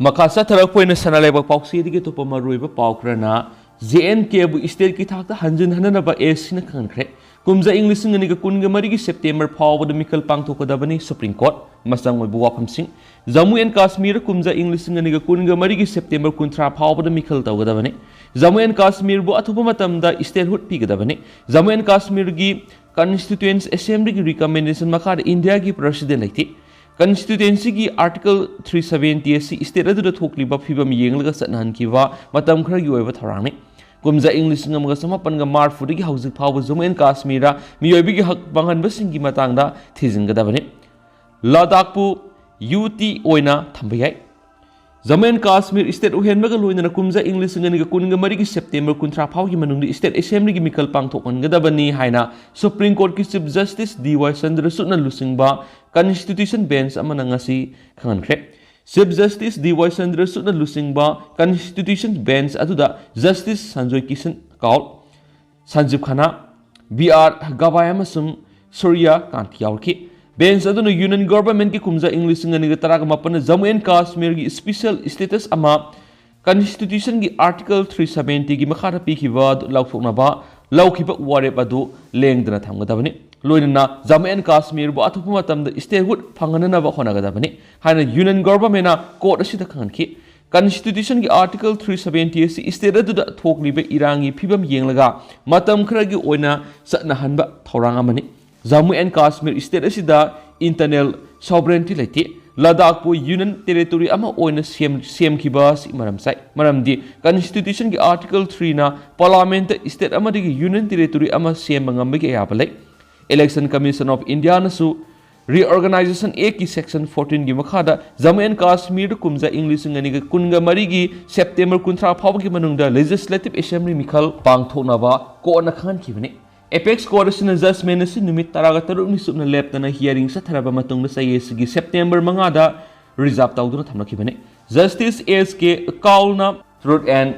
ꯃꯈꯥ ꯆꯠꯊꯔꯛꯄ ꯑꯣꯏꯅ ꯁꯅꯥ ꯂꯩꯕꯥꯛ ꯄꯥꯎꯆꯦꯗꯒꯤ ꯑꯇꯣꯞꯄ ꯃꯔꯨꯑꯣꯏꯕ ꯄꯥꯎ ꯈꯔꯅ, J and Kꯕꯨ stateꯀꯤ ꯊꯥꯛꯇ ꯍꯟꯖꯤꯟ ꯍꯟꯅꯅꯕ ꯑꯦꯁ ꯁꯤꯅ ꯈꯪꯍꯟꯈ꯭ꯔꯦ꯫ ꯀꯨꯝꯖꯥ ꯏꯪ ꯂꯤꯁꯤꯡ ꯑꯅꯤꯒ ꯀꯨꯟꯒ ꯃꯔꯤꯒꯤ September ꯐꯥꯎꯕꯗ ꯃꯤꯈꯜ ꯄꯥꯡꯊꯣꯛꯀꯗꯕꯅꯤ꯫ Supreme Court꯫ ꯃꯆꯪ ꯑꯣꯏꯕ ꯋꯥꯐꯝꯁꯤꯡ: Jammu and Kashmir ꯀꯨꯝꯖꯥ ꯏꯪ ꯂꯤꯁꯤꯡ ꯑꯅꯤꯒ ꯀꯨꯟꯒ ꯃꯔꯤꯒꯤ September ꯀꯨꯟꯊ꯭ꯔꯥ ꯐꯥꯎꯕꯗ ꯃꯤꯈꯜ ꯇꯧꯒꯗꯕꯅꯤ꯫ Jammu and Kashmirꯕꯨ ꯑꯊꯨꯕ ꯃꯇꯝꯗ statehood ꯄꯤꯒꯗꯕꯅꯤ꯫ Jammu and Kashmirꯒꯤ Constituent Assemblyꯒꯤ recommendation ꯃꯈꯥꯗ ꯏꯟꯗꯤꯌꯥꯒꯤ precedent ꯂꯩꯇꯦ꯫ Constituencyꯒꯤ Article three seventy ꯑꯁꯤ state ꯑꯗꯨꯗ ꯊꯣꯛꯂꯤꯕ ꯐꯤꯕꯝ ꯌꯦꯡꯂꯒ ꯆꯠꯅꯍꯟꯈꯤꯕ ꯃꯇꯝ ꯈꯔꯒꯤ ꯑꯣꯏꯕ ꯊꯧꯔꯥꯡꯅꯤ꯫ ꯀꯨꯝꯖꯥ ꯏꯪ ꯂꯤꯁꯤꯡ ꯑꯃꯒ ꯆꯃꯥꯄꯟꯒ ꯃꯔꯤꯐꯨꯗꯒꯤ ꯍꯧꯖꯤꯛ ꯐꯥꯎꯕ Jammu and Kashmirꯗ ꯃꯤꯑꯣꯏꯕꯒꯤ ꯍꯛ ꯃꯥꯡꯍꯟꯕꯁꯤꯡꯒꯤ ꯃꯇꯥꯡꯗ ꯊꯤꯖꯤꯟꯒꯗꯕꯅꯤ꯫ ꯂꯗꯥꯈꯄꯨ UT ꯑꯣꯏꯅ ꯊꯝꯕ ꯌꯥꯏ꯫ Jammu and Kashmir state ꯑꯣꯏꯍꯟꯕꯒ ꯂꯣꯏꯅꯅ ꯀꯨꯝꯖꯥ ꯏꯪ ꯂꯤꯁꯤꯡ ꯑꯅꯤꯒ ꯀꯨꯟꯒ ꯃꯔꯤꯒꯤ September ꯀꯨꯟꯊ꯭ꯔꯥ ꯐꯥꯎꯒꯤ ꯃꯅꯨꯡꯗ state assemblyꯒꯤ ꯃꯤꯈꯜ ꯄꯥꯡꯊꯣꯛꯍꯟꯒꯗꯕꯅꯤ ꯍꯥꯏꯅ Supreme Courtꯀꯤ Chief Justice D Y Chandrachudꯅ ꯂꯨꯆꯤꯡꯕ Constitution Bench ꯑꯃꯅ ꯉꯁꯤ ꯈꯪꯍꯟꯈ꯭ꯔꯦ꯫ Chief Justice D Y Chandrachudꯅ ꯂꯨꯆꯤꯡꯕ Constitution Bench ꯑꯗꯨꯗ Justice Sanjoy Kishan Kaul, Sanjeev Khanna, B R Gavai ꯑꯃꯁꯨꯡ Surya Kant ꯌꯥꯎꯔꯛꯈꯤ꯫ Bench ꯑꯗꯨꯅ Union Governmentꯀꯤ ꯀꯨꯝꯖꯥ ꯏꯪ ꯂꯤꯁꯤꯡ ꯑꯅꯤꯒ ꯇꯔꯥꯃꯥꯄꯟꯗ Jammu and Kashmirꯒꯤ special status ꯑꯃ Constitutionꯒꯤ Article three seventyꯒꯤ ꯃꯈꯥꯗ ꯄꯤꯈꯤꯕ ꯑꯗꯨ ꯂꯧꯊꯣꯛꯅꯕ ꯂꯧꯈꯤꯕ ꯋꯥꯔꯦꯞ ꯑꯗꯨ ꯂꯦꯡꯗꯅ ꯊꯝꯒꯗꯕꯅꯤ꯫ ꯂꯣꯏꯅꯅ Jammu and Kashmirꯕꯨ ꯑꯊꯨꯕ ꯃꯇꯝꯗ statehood ꯐꯪꯍꯟꯅꯕ ꯍꯣꯠꯅꯒꯗꯕꯅꯤ ꯍꯥꯏꯅ Union Governmentꯅ court ꯑꯁꯤꯗ ꯈꯪꯍꯟꯈꯤ꯫ Constitutionꯒꯤ Article three seventy ꯑꯁꯤ state ꯑꯗꯨꯗ ꯊꯣꯛꯂꯤꯕ ꯏꯔꯥꯡꯒꯤ ꯐꯤꯕꯝ ꯌꯦꯡꯂꯒ ꯃꯇꯝ ꯈꯔꯒꯤ ꯑꯣꯏꯅ ꯆꯠꯅꯍꯟꯕ ꯊꯧꯔꯥꯡ ꯑꯃꯅꯤ꯫ Jammu and Kashmir state ꯑꯁꯤꯗ internal sovereignty ꯂꯩꯇꯦ꯫ ꯂꯗꯥꯈꯄꯨ Union Territory ꯑꯃ ꯑꯣꯏꯅ ꯁꯦꯝ-, ꯁꯦꯝꯈꯤꯕ ꯑꯁꯤ ꯃꯔꯝ ꯆꯥꯏ꯫ ꯃꯔꯝꯗꯤ Constitution ꯒꯤ Article three ꯅ Parliament ꯇ state ꯑꯃꯗꯒꯤ Union Territory ꯑꯃ ꯁꯦꯝꯕ ꯉꯝꯕꯒꯤ ꯑꯌꯥꯕ ꯂꯩ꯫ Election Commission of India ꯅꯁꯨ Reorganization Act ꯀꯤ Section fourteen ꯒꯤ ꯃꯈꯥꯗ ꯖꯝꯃꯨ ꯑꯦꯟ ꯀꯥꯁꯃꯤꯔꯗ ꯀꯨꯝꯖꯥ ꯏꯪ ꯂꯤꯁꯤꯡ ꯑꯅꯤꯒ ꯀꯨꯟꯒ ꯃꯔꯤꯒꯤ September ꯀꯨꯟꯊ꯭ꯔꯥ ꯐꯥꯎꯕꯒꯤ ꯃꯅꯨꯡꯗ Legislative Assembly ꯃꯤꯈꯜ ꯄꯥꯡꯊꯣꯛꯅꯕ court ꯅ ꯈꯟꯈꯤꯕꯅꯤ꯫ Apex Court ꯑꯁꯤꯅ judgment ꯑꯁꯤ ꯅꯨꯃꯤꯠ ꯇꯔꯥꯒ ꯇꯔꯨꯛꯅꯤ ꯆꯨꯞꯅ ꯂꯦꯞꯇꯅ hearing ꯆꯠꯊꯔꯕ ꯃꯇꯨꯡꯗ ꯆꯌꯦꯠꯁꯤꯒꯤ September ꯃꯉꯥꯗ reserve ꯇꯧꯗꯨꯅ ꯊꯝꯂꯛꯈꯤꯕꯅꯤ꯫ Justice S K Kaul ꯅ Truth and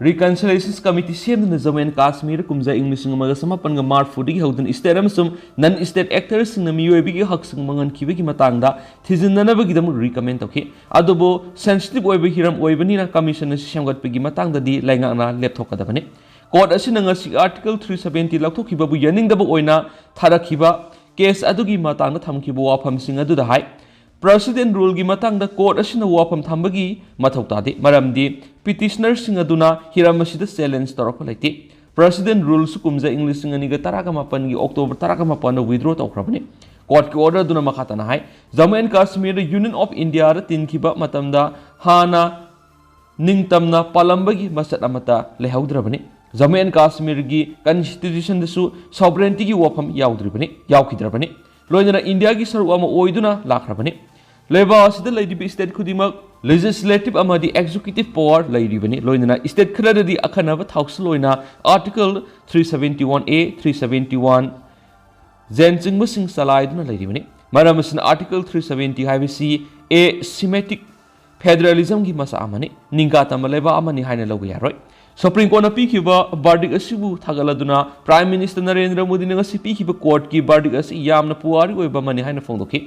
Reconciliation Committee ꯁꯦꯝꯗꯨꯅ ꯖꯝꯃꯨ ꯑꯦꯟ ꯀꯥꯁꯃꯤꯔ ꯀꯨꯝꯖꯥ ꯏꯪ ꯂꯤꯁꯤꯡ ꯑꯃꯒ ꯆꯃꯥꯄꯟꯒ ꯃꯔꯤꯐꯨꯗꯒꯤ ꯍꯧꯗꯨꯅ state ꯑꯃꯁꯨꯡ non state actors ꯁꯤꯡꯅ ꯃꯤꯑꯣꯏꯕꯒꯤ ꯍꯛꯁꯤꯡ ꯃꯥꯡꯍꯟꯈꯤꯕꯒꯤ ꯃꯇꯥꯡꯗ ꯊꯤꯖꯤꯟꯅꯅꯕꯒꯤꯗꯃꯛ recommend ꯇꯧꯈꯤ꯫ ꯑꯗꯨꯕꯨ sensitive ꯑꯣꯏꯕ ꯍꯤꯔꯝ ꯑꯣꯏꯕꯅꯤꯅ commission ꯑꯁꯤ ꯁꯦꯝꯒꯠꯄꯒꯤ ꯃꯇꯥꯡꯗꯗꯤ ꯂꯩꯉꯥꯛꯅ ꯂꯦꯞꯊꯣꯛꯀꯗꯕꯅꯤ꯫ Court ꯑꯁꯤꯅ ꯉꯁꯤ Article three seventy ꯂꯧꯊꯣꯛꯈꯤꯕꯕꯨ ꯌꯥꯅꯤꯡꯗꯕ ꯑꯣꯏꯅ ꯊꯥꯔꯛꯈꯤꯕ case ꯑꯗꯨꯒꯤ ꯃꯇꯥꯡꯗ ꯊꯝꯈꯤꯕ ꯋꯥꯐꯝꯁꯤꯡ ꯑꯗꯨꯗ ꯍꯥꯏ, Precedent Rule ꯒꯤ ꯃꯇꯥꯡꯗ court ꯑꯁꯤꯅ ꯋꯥꯐꯝ ꯊꯝꯕꯒꯤ ꯃꯊꯧ ꯇꯥꯗꯦ, ꯃꯔꯝꯗꯤ petitioner ꯁꯤꯡ ꯑꯗꯨꯅ ꯍꯤꯔꯝ ꯑꯁꯤꯗ challenge ꯇꯧꯔꯛꯄ ꯂꯩꯇꯦ꯫ Precedent Rule ꯁꯨ ꯀꯨꯝꯖꯥ ꯏꯪ ꯂꯤꯁꯤꯡ ꯑꯅꯤꯒ ꯇꯔꯥꯒ ꯃꯥꯄꯟꯒꯤ October ꯇꯔꯥꯒ ꯃꯥꯄꯟꯗ withdraw ꯇꯧꯈ꯭ꯔꯕꯅꯤ꯫ Court ꯀꯤ order ꯑꯗꯨꯅ ꯃꯈꯥ ꯇꯥꯅ ꯍꯥꯏ, ꯖꯝꯃꯨ ꯑꯦꯟ ꯀꯥꯁꯃꯤꯔꯗ Union of India ꯗ ꯇꯤꯟꯈꯤꯕ ꯃꯇꯝꯗ ꯍꯥꯟꯅ ꯅꯤꯡꯇꯝꯅ ꯄꯥꯜꯂꯝꯕꯒꯤ ꯃꯁꯛ ꯑꯃꯠꯇ ꯂꯩꯍꯧꯗ꯭ꯔꯕꯅꯤ꯫ ꯖꯝꯃꯨ ꯑꯦꯟ ꯀꯥꯁꯃꯤꯔꯒꯤ Constitution ꯗꯁꯨ sovereignty ꯒꯤ ꯋꯥꯐꯝ ꯌꯥꯎꯗ꯭ꯔꯤꯕꯅꯤ, ꯌꯥꯎꯈꯤꯗ꯭ꯔꯕꯅꯤ꯫ ꯂꯣꯏꯅꯅ ꯏꯟꯗꯤꯌꯥꯒꯤ ꯁꯔꯨꯛ ꯑꯃ ꯑꯣꯏꯗꯨꯅ ꯂꯥꯛꯈ꯭ꯔꯕꯅꯤ꯫ ꯂꯩꯕꯥꯛ ꯑꯁꯤꯗ ꯂꯩꯔꯤꯕ state ꯈꯨꯗꯤꯡꯃꯛ legislative ꯑꯃꯗꯤ executive power ꯂꯩꯔꯤꯕꯅꯤ꯫ ꯂꯣꯏꯅꯅ state ꯈꯔꯗꯗꯤ ꯑꯈꯟꯅꯕ ꯊꯧꯁꯤꯜ ꯑꯣꯏꯅ Article three seventy one A, three seventy one J ꯅꯆꯤꯡꯕꯁꯤꯡ ꯆꯂꯥꯏꯗꯨꯅ ꯂꯩꯔꯤꯕꯅꯤ꯫ ꯃꯔꯝ ꯑꯁꯤꯅ Article three seventy ꯍꯥꯏꯕꯁꯤ asymmetric federalism ꯒꯤ ꯃꯆꯥꯛ ꯑꯃꯅꯤ, ꯅꯤꯡꯈꯥ ꯇꯝꯕ ꯂꯩꯕꯥꯛ ꯑꯃꯅꯤ ꯍꯥꯏꯅ ꯂꯧꯕ ꯌꯥꯔꯣꯏ꯫ Supreme Court ꯅ ꯄꯤꯈꯤꯕ verdict ꯑꯁꯤꯕꯨ ꯊꯥꯒꯠꯂꯗꯨꯅ Prime Minister ꯅꯔꯦꯟꯗ꯭ꯔ ꯃꯣꯗꯤꯅ ꯉꯁꯤ ꯄꯤꯈꯤꯕ court ꯀꯤ verdict ꯑꯁꯤ ꯌꯥꯝꯅ ꯄꯨꯋꯥꯔꯤ ꯑꯣꯏꯕ ꯑꯃꯅꯤ ꯍꯥꯏꯅ ꯐꯣꯡꯗꯣꯛꯈꯤ꯫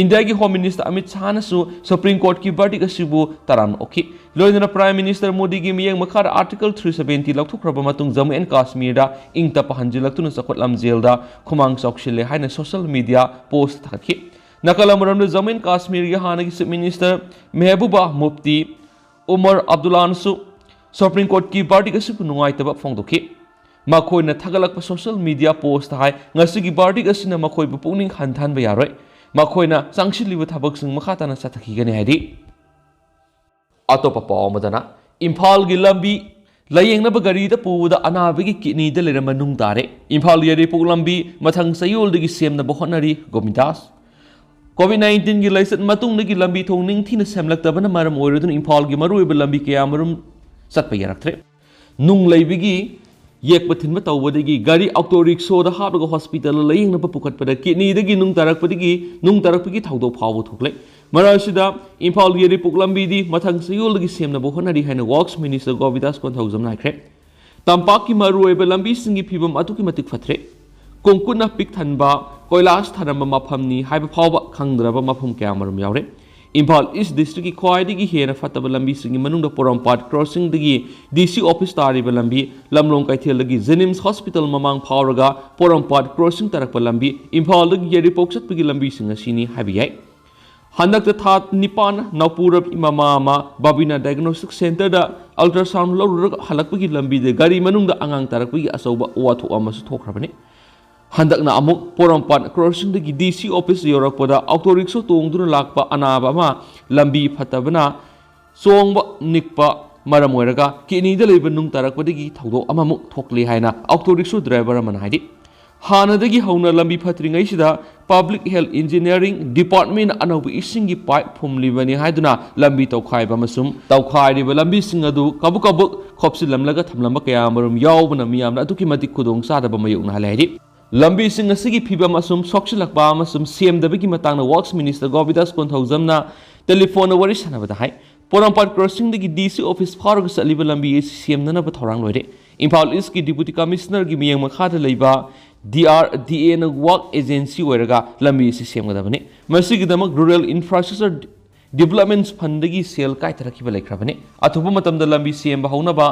ꯏꯟꯗꯤꯌꯥꯒꯤ Home Minister Amit ꯁꯥꯍꯅꯁꯨ Supreme Court ꯀꯤ verdict ꯑꯁꯤꯕꯨ ꯇꯔꯥꯝꯅ ꯑꯣꯛꯈꯤ꯫ ꯂꯣꯏꯅꯅ Prime Minister ꯃꯣꯗꯤꯒꯤ ꯃꯤꯠꯌꯦꯡ ꯃꯈꯥꯗ Article three seventy ꯂꯧꯊꯣꯛꯈ꯭ꯔꯕ ꯃꯇꯨꯡ ꯖꯝꯃꯨ ꯑꯦꯟ ꯀꯥꯁꯃꯤꯔꯗ ꯏꯪ ꯇꯞꯄ ꯍꯟꯖꯤꯜꯂꯛꯇꯨꯅ ꯆꯥꯎꯈꯠ ꯂꯝꯖꯦꯜꯗ ꯈꯨꯃꯥꯡ ꯆꯥꯎꯁꯤꯜꯂꯦ ꯍꯥꯏꯅ social media post ꯊꯥꯒꯠꯈꯤ꯫ ꯅꯥꯀꯜ ꯑꯃꯔꯣꯝꯗ ꯖꯝꯃꯨ ꯑꯦꯟ ꯀꯥꯁꯃꯤꯔꯒꯤ ꯍꯥꯟꯅꯒꯤ Chief Minister ꯃꯦꯍꯕꯨꯕꯥ Mufti Umar ꯑꯕꯗꯨꯜꯂꯥꯅꯁꯨ Supreme Court ꯀꯤ verdict ꯑꯁꯤꯕꯨ ꯅꯨꯡꯉꯥꯏꯇꯕ ꯐꯣꯡꯗꯣꯛꯈꯤ꯫ ꯃꯈꯣꯏꯅ ꯊꯥꯒꯠꯂꯛꯄ social media post ꯇ ꯍꯥꯏ, ꯉꯁꯤꯒꯤ verdict ꯑꯁꯤꯅ ꯃꯈꯣꯏꯕꯨ ꯄꯨꯛꯅꯤꯡ ꯍꯟꯊꯍꯟꯕ ꯌꯥꯔꯣꯏ꯫ ꯃꯈꯣꯏꯅ ꯆꯪꯁꯤꯜꯂꯤꯕ ꯊꯕꯛꯁꯤꯡ ꯃꯈꯥ ꯇꯥꯅ ꯆꯠꯊꯈꯤꯒꯅꯤ ꯍꯥꯏꯔꯤ꯫ ꯑꯇꯣꯞꯄ ꯄꯥꯎ ꯑꯃꯗꯅ, ꯏꯝꯐꯥꯜꯒꯤ ꯂꯝꯕꯤ ꯂꯥꯌꯦꯡꯅꯕ ꯒꯥꯔꯤꯗ ꯄꯨꯕꯗ ꯑꯅꯥꯕꯒꯤ ꯀꯤꯠꯅꯤꯗ ꯂꯩꯔꯝꯕ ꯅꯨꯡ ꯇꯥꯔꯦ꯫ ꯏꯝꯐꯥꯜ ꯌꯥꯏꯔꯤꯄꯣꯛ ꯂꯝꯕꯤ ꯃꯊꯪ ꯆꯌꯣꯜꯗꯒꯤ ꯁꯦꯝꯅꯕ ꯍꯣꯠꯅꯔꯤ ꯒꯣꯕꯤꯟꯗꯥꯁ꯫ ꯀꯣꯚꯤꯗ ꯅꯥꯏꯟꯇꯤꯟꯒꯤ ꯂꯥꯏꯆꯠ ꯃꯇꯨꯡꯗꯒꯤ ꯂꯝꯕꯤ ꯊꯣꯡ ꯅꯤꯡꯊꯤꯅ ꯁꯦꯝꯂꯛꯇꯕꯅ ꯃꯔꯝ ꯑꯣꯏꯔꯗꯨꯅ ꯏꯝꯐꯥꯜꯒꯤ ꯃꯔꯨꯑꯣꯏꯕ ꯂꯝꯕꯤ ꯀꯌꯥꯃꯔꯨꯝ ꯆꯠꯄ ꯌꯥꯔꯛꯇ꯭ꯔꯦ꯫ ꯅꯨꯡ ꯂꯩꯕꯒꯤ ꯌꯦꯛꯄ ꯊꯤꯟꯕ ꯇꯧꯕꯗꯒꯤ ꯒꯥꯔꯤ ꯑꯣꯇꯣ ꯔꯤꯛꯁꯣꯗ ꯍꯥꯞꯂꯒ ꯍꯣꯁꯄꯤꯇꯥꯜꯗ ꯂꯥꯌꯦꯡꯅꯕ ꯄꯨꯈꯠꯄꯗ ꯀꯤꯠꯅꯤꯗꯒꯤ ꯅꯨꯡ ꯇꯥꯔꯛꯄꯗꯒꯤ, ꯅꯨꯡ ꯇꯥꯔꯛꯄꯒꯤ ꯊꯧꯗꯣꯛ ꯐꯥꯎꯕ ꯊꯣꯛꯂꯦ꯫ ꯃꯔꯛ ꯑꯁꯤꯗ ꯏꯝꯐꯥꯜ ꯌꯥꯏꯔꯤꯄꯣꯛ ꯂꯝꯕꯤꯗꯤ ꯃꯊꯪ ꯆꯌꯣꯜꯗꯒꯤ ꯁꯦꯝꯅꯕ ꯍꯣꯠꯅꯔꯤ ꯍꯥꯏꯅ ꯋꯥꯔꯛꯁ ꯃꯤꯅꯤꯁꯇꯔ ꯒꯣꯕꯤꯟꯗꯥꯁ ꯀꯣꯟꯊꯧꯖꯝꯅ ꯍꯥꯏꯈ꯭ꯔꯦ꯫ ꯇꯝꯄꯥꯛꯀꯤ ꯃꯔꯨꯑꯣꯏꯕ ꯂꯝꯕꯤꯁꯤꯡꯒꯤ ꯐꯤꯕꯝ ꯑꯗꯨꯛꯀꯤ ꯃꯇꯤꯛ ꯐꯠꯇ꯭ꯔꯦ꯫ ꯀꯣꯡꯀꯨꯠꯅ ꯄꯤꯛ ꯊꯟꯕ, ꯀꯣꯏꯂꯥꯁ ꯊꯥꯔꯝꯕ ꯃꯐꯝꯅꯤ ꯍꯥꯏꯕ ꯐꯥꯎꯕ ꯈꯪꯗ꯭ꯔꯕ ꯃꯐꯝ ꯀꯌꯥ ꯑꯃꯔꯣꯝ ꯌꯥꯎꯔꯦ꯫ ꯏꯝꯐꯥꯜ ꯏꯁ ꯗꯤꯁꯇ꯭ꯔꯤꯛꯀꯤ ꯈ꯭ꯋꯥꯏꯗꯒꯤ ꯍꯦꯟꯅ ꯐꯠꯇꯕ ꯂꯝꯕꯤꯁꯤꯡꯒꯤ ꯃꯅꯨꯡꯗ ꯄꯣꯔꯣꯝꯄꯥꯠ ꯀ꯭ꯔꯣꯁꯤꯡꯗꯒꯤ ꯗꯤ ꯁꯤ ꯑꯣꯐꯤꯁ ꯇꯥꯔꯤꯕ ꯂꯝꯕꯤ, ꯂꯝꯂꯣꯡ ꯀꯩꯊꯦꯜꯗꯒꯤ ꯖꯦꯅꯤꯝꯁ ꯍꯣꯁꯄꯤꯇꯥꯜ ꯃꯃꯥꯡ ꯐꯥꯎꯔꯒ ꯄꯣꯔꯣꯝꯄꯥꯠ ꯀ꯭ꯔꯣꯁꯤꯡ ꯇꯥꯔꯛꯄ ꯂꯝꯕꯤ, ꯏꯝꯐꯥꯜꯗꯒꯤ ꯌꯥꯏꯔꯤꯄꯣꯛ ꯆꯠꯄꯒꯤ ꯂꯝꯕꯤꯁꯤꯡ ꯑꯁꯤꯅꯤ ꯍꯥꯏꯕ ꯌꯥꯏ꯫ ꯍꯟꯗꯛꯇ ꯊꯥ ꯅꯤꯄꯥꯟ ꯅꯥꯎꯄꯨꯔꯕꯤ ꯃꯃꯥ ꯑꯃ ꯕꯥꯕꯤꯅꯥ ꯗꯥꯏꯒꯅꯣꯁꯇꯤꯛ ꯁꯦꯟꯇꯔꯗ ꯑꯜꯇ꯭ꯔꯥꯁꯥꯎꯟ ꯂꯧꯔꯨꯔꯒ ꯍꯜꯂꯛꯄꯒꯤ ꯂꯝꯕꯤꯗ ꯒꯥꯔꯤ ꯃꯅꯨꯡꯗ ꯑꯉꯥꯡ ꯇꯥꯔꯛꯄꯒꯤ ꯑꯆꯧꯕ ꯋꯥꯊꯣꯛ ꯑꯃꯁꯨ ꯊꯣꯛꯈ꯭ꯔꯕꯅꯤ꯫ ꯍꯟꯗꯛꯅ ꯑꯃꯨꯛ ꯄꯣꯔꯣꯝꯄꯥꯠ ꯀ꯭ꯔꯣꯁꯤꯡꯗꯒꯤ ꯗꯤ ꯁꯤ ꯑꯣꯐꯤꯁ ꯌꯧꯔꯛꯄꯗ ꯑꯣꯇꯣ ꯔꯤꯛꯁꯣ ꯇꯣꯡꯗꯨꯅ ꯂꯥꯛꯄ ꯑꯅꯥꯕ ꯑꯃ ꯂꯝꯕꯤ ꯐꯠꯇꯕꯅ ꯆꯣꯡꯕ ꯅꯤꯛꯄ ꯃꯔꯝ ꯑꯣꯏꯔꯒ ꯀꯤꯠꯅꯤꯗ ꯂꯩꯕ ꯅꯨꯡ ꯇꯥꯔꯛꯄꯗꯒꯤ ꯊꯧꯗꯣꯛ ꯑꯃꯃꯨꯛ ꯊꯣꯛꯂꯦ ꯍꯥꯏꯅ ꯑꯣꯇꯣ ꯔꯤꯛꯁꯣ ꯗ꯭ꯔꯥꯏꯚꯔ ꯑꯃꯅ ꯍꯥꯏꯔꯤ꯫ ꯍꯥꯟꯅꯗꯒꯤ ꯍꯧꯅ ꯂꯝꯕꯤ ꯐꯠꯇ꯭ꯔꯤꯉꯩꯁꯤꯗ ꯄꯕ꯭ꯂꯤꯛ ꯍꯦꯜꯊ ꯏꯟꯖꯤꯅꯤꯌꯥꯔꯤꯡ ꯗꯤꯄꯥꯔꯠꯃꯦꯟꯅ ꯑꯅꯧꯕ ꯏꯁꯤꯡꯒꯤ ꯄꯥꯏꯞ ꯐꯨꯝꯂꯤꯕꯅꯤ ꯍꯥꯏꯗꯨꯅ ꯂꯝꯕꯤ ꯇꯧꯈꯥꯏꯕ ꯑꯃꯁꯨꯡ ꯇꯧꯈꯥꯏꯔꯤꯕ ꯂꯝꯕꯤꯁꯤꯡ ꯑꯗꯨ ꯀꯕꯛ ꯀꯕꯛ ꯈꯣꯞꯆꯤꯜꯂꯝꯂꯒ ꯊꯝꯂꯝꯕ ꯀꯌꯥ ꯑꯃꯔꯣꯝ ꯌꯥꯎꯕꯅ ꯃꯤꯌꯥꯝꯅ ꯑꯗꯨꯛꯀꯤ ꯃꯇꯤꯛ ꯈꯨꯗꯣꯡ ꯆꯥꯗꯕ ꯃꯥꯌꯣꯛꯅꯍꯜꯂꯦ ꯍꯥꯏꯔꯤ꯫ ꯂꯝꯕꯤꯁꯤꯡ ꯑꯁꯤꯒꯤ ꯐꯤꯕꯝ ꯑꯁꯨꯝ ꯁꯣꯛꯆꯤꯜꯂꯛꯄ ꯑꯃꯁꯨꯡ ꯁꯦꯝꯗꯕꯒꯤ ꯃꯇꯥꯡꯗ ꯋꯥꯔꯛꯁ ꯃꯤꯅꯤꯁꯇꯔ ꯒꯣꯕꯤꯟꯗꯥꯁ ꯀꯣꯟꯊꯧꯖꯝꯅ ꯇꯦꯂꯤꯐꯣꯟꯗ ꯋꯥꯔꯤ ꯁꯥꯟꯅꯕꯗ ꯍꯥꯏ꯫ ꯄꯣꯔꯣꯝꯄꯥꯠ ꯀ꯭ꯔꯣꯁꯤꯡꯗꯒꯤ ꯗꯤ ꯁꯤ ꯑꯣꯐꯤꯁ ꯐꯥꯎꯔꯒ ꯆꯠꯂꯤꯕ ꯂꯝꯕꯤ ꯑꯁꯤ ꯁꯦꯝꯅꯅꯕ ꯊꯧꯔꯥꯡ ꯂꯣꯏꯔꯦ꯫ ꯏꯝꯐꯥꯜ ꯏꯁꯀꯤ ꯗꯤꯄꯨꯇꯤ ꯀꯃꯤꯁꯅꯔꯒꯤ ꯃꯤꯠꯌꯦꯡ ꯃꯈꯥꯗ ꯂꯩꯕ ꯗꯤ ꯑꯥꯔ ꯗꯤ ꯑꯦꯅ ꯋꯥꯔꯛ ꯑꯦꯖꯦꯟꯁꯤ ꯑꯣꯏꯔꯒ ꯂꯝꯕꯤ ꯑꯁꯤ ꯁꯦꯝꯒꯗꯕꯅꯤ꯫ ꯃꯁꯤꯒꯤꯗꯃꯛ ꯔꯨꯔꯦꯜ ꯏꯟꯐ꯭ꯔꯥꯁ꯭ꯇ꯭ꯔꯛꯆꯔ ꯗꯤꯕꯂꯞꯃꯦꯟꯠ ꯐꯟꯗꯒꯤ ꯁꯦꯜ ꯀꯥꯏꯊꯔꯛꯈꯤꯕ ꯂꯩꯈ꯭ꯔꯕꯅꯤ꯫ ꯑꯊꯨꯕ ꯃꯇꯝꯗ ꯂꯝꯕꯤ ꯁꯦꯝꯕ ꯍꯧꯅꯕ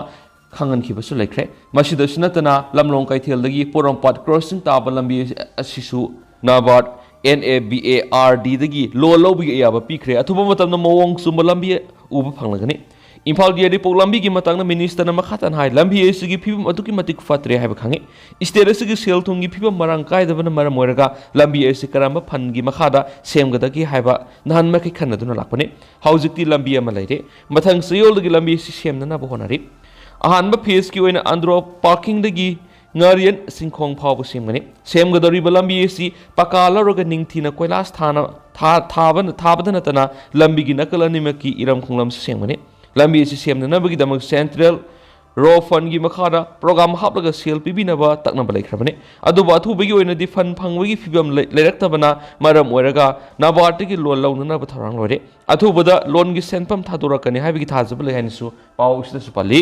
ꯈꯪꯍꯟꯈꯤꯕꯁꯨ ꯂꯩꯈ꯭ꯔꯦ꯫ ꯃꯁꯤꯗꯁꯨ ꯅꯠꯇꯅ ꯂꯝꯂꯣꯡ ꯀꯩꯊꯦꯜꯗꯒꯤ ꯄꯣꯔꯣꯝꯄꯥꯠ ꯀ꯭ꯔꯣꯁꯤꯡ ꯇꯥꯕ ꯂꯝꯕꯤ ꯑꯁꯤꯁꯨ ꯅꯥꯕꯥꯔꯗ, N A B A R ꯗꯤꯗꯒꯤ ꯂꯣꯟ ꯂꯧꯕꯒꯤ ꯑꯌꯥꯕ ꯄꯤꯈ꯭ꯔꯦ꯫ ꯑꯊꯨꯕ ꯃꯇꯝꯗ ꯃꯑꯣꯡ ꯆꯨꯝꯕ ꯂꯝꯕꯤ ꯎꯕ ꯐꯪꯂꯒꯅꯤ꯫ ꯏꯝꯐꯥꯜ ꯌꯥꯏꯔꯤꯄꯣꯛ ꯂꯝꯕꯤꯒꯤ ꯃꯇꯥꯡꯗ ꯃꯤꯅꯤꯁꯇꯔꯅ ꯃꯈꯥ ꯇꯥꯅ ꯍꯥꯏ, ꯂꯝꯕꯤ ꯑꯁꯤꯒꯤ ꯐꯤꯕꯝ ꯑꯗꯨꯛꯀꯤ ꯃꯇꯤꯛ ꯐꯠꯇ꯭ꯔꯦ ꯍꯥꯏꯕ ꯈꯪꯉꯤ꯫ ꯁ꯭ꯇꯦꯠ ꯑꯁꯤꯒꯤ ꯁꯦꯜ ꯊꯨꯝꯒꯤ ꯐꯤꯕꯝ ꯃꯔꯥꯡ ꯀꯥꯏꯗꯕꯅ ꯃꯔꯝ ꯑꯣꯏꯔꯒ ꯂꯝꯕꯤ ꯑꯁꯤ ꯀꯔꯝꯕ ꯐꯟꯒꯤ ꯃꯈꯥꯗ ꯁꯦꯝꯒꯗꯒꯦ ꯍꯥꯏꯕ ꯅꯍꯥꯟ ꯃꯈꯩ ꯈꯟꯅꯗꯨꯅ ꯂꯥꯛꯄꯅꯤ꯫ ꯍꯧꯖꯤꯛꯇꯤ ꯂꯝꯕꯤ ꯑꯃ ꯂꯩꯔꯦ꯫ ꯃꯊꯪ ꯆꯌꯣꯜꯗꯒꯤ ꯂꯝꯕꯤ ꯑꯁꯤ ꯁꯦꯝꯅꯅꯕ ꯍꯣꯠꯅꯔꯤ꯫ ꯑꯍꯥꯟꯕ ꯐꯦꯁꯀꯤ ꯑꯣꯏꯅ ꯑꯟꯗ꯭ꯔꯣ ꯄꯥꯔꯀꯤꯡꯗꯒꯤ ꯉꯥꯔꯤꯌꯟ ꯆꯤꯡꯈꯣꯡ ꯐꯥꯎꯕ ꯁꯦꯝꯒꯅꯤ꯫ ꯁꯦꯝꯒꯗꯧꯔꯤꯕ ꯂꯝꯕꯤ ꯑꯁꯤ ꯄꯀꯥ ꯂꯧꯔꯒ ꯅꯤꯡꯊꯤꯅ ꯀꯣꯏꯂꯥꯁ ꯊꯥꯅ, ꯊꯥ-, ꯊꯥꯕ-, ꯊꯥꯕꯗ ꯅꯠꯇꯅ ꯂꯝꯕꯤꯒꯤ ꯅꯥꯀꯜ ꯑꯅꯤꯃꯛꯀꯤ ꯏꯔꯝ ꯈꯣꯡꯂꯝꯁꯨ ꯁꯦꯝꯒꯅꯤ꯫ ꯂꯝꯕꯤ ꯑꯁꯤ ꯁꯦꯝꯅꯅꯕꯒꯤꯗꯃꯛ ꯁꯦꯟꯇ꯭ꯔꯦꯜ ꯔꯣ ꯐꯟꯒꯤ ꯃꯈꯥꯗ ꯄ꯭ꯔꯣꯒ꯭ꯔꯥꯝ ꯍꯥꯞꯂꯒ ꯁꯦꯜ ꯄꯤꯕꯤꯅꯕ ꯇꯛꯅꯕ ꯂꯩꯈ꯭ꯔꯕꯅꯤ꯫ ꯑꯗꯨꯕꯨ ꯑꯊꯨꯕꯒꯤ ꯑꯣꯏꯅꯗꯤ ꯐꯟ ꯐꯪꯕꯒꯤ ꯐꯤꯕꯝ ꯂꯩ-, ꯂꯩꯔꯛꯇꯕꯅ ꯃꯔꯝ ꯑꯣꯏꯔꯒ ꯅꯕꯥꯔꯗꯇꯒꯤ ꯂꯣꯟ ꯂꯧꯅꯅꯕ ꯊꯧꯔꯥꯡ ꯂꯣꯏꯔꯦ꯫ ꯑꯊꯨꯕꯗ ꯂꯣꯟꯒꯤ ꯁꯦꯟꯐꯝ ꯊꯥꯗꯣꯔꯛꯀꯅꯤ ꯍꯥꯏꯕꯒꯤ ꯊꯥꯖꯕ ꯂꯩ ꯍꯥꯏꯅꯁꯨ ꯄꯥꯎ ꯑꯁꯤꯗꯁꯨ ꯄꯜꯂꯤ꯫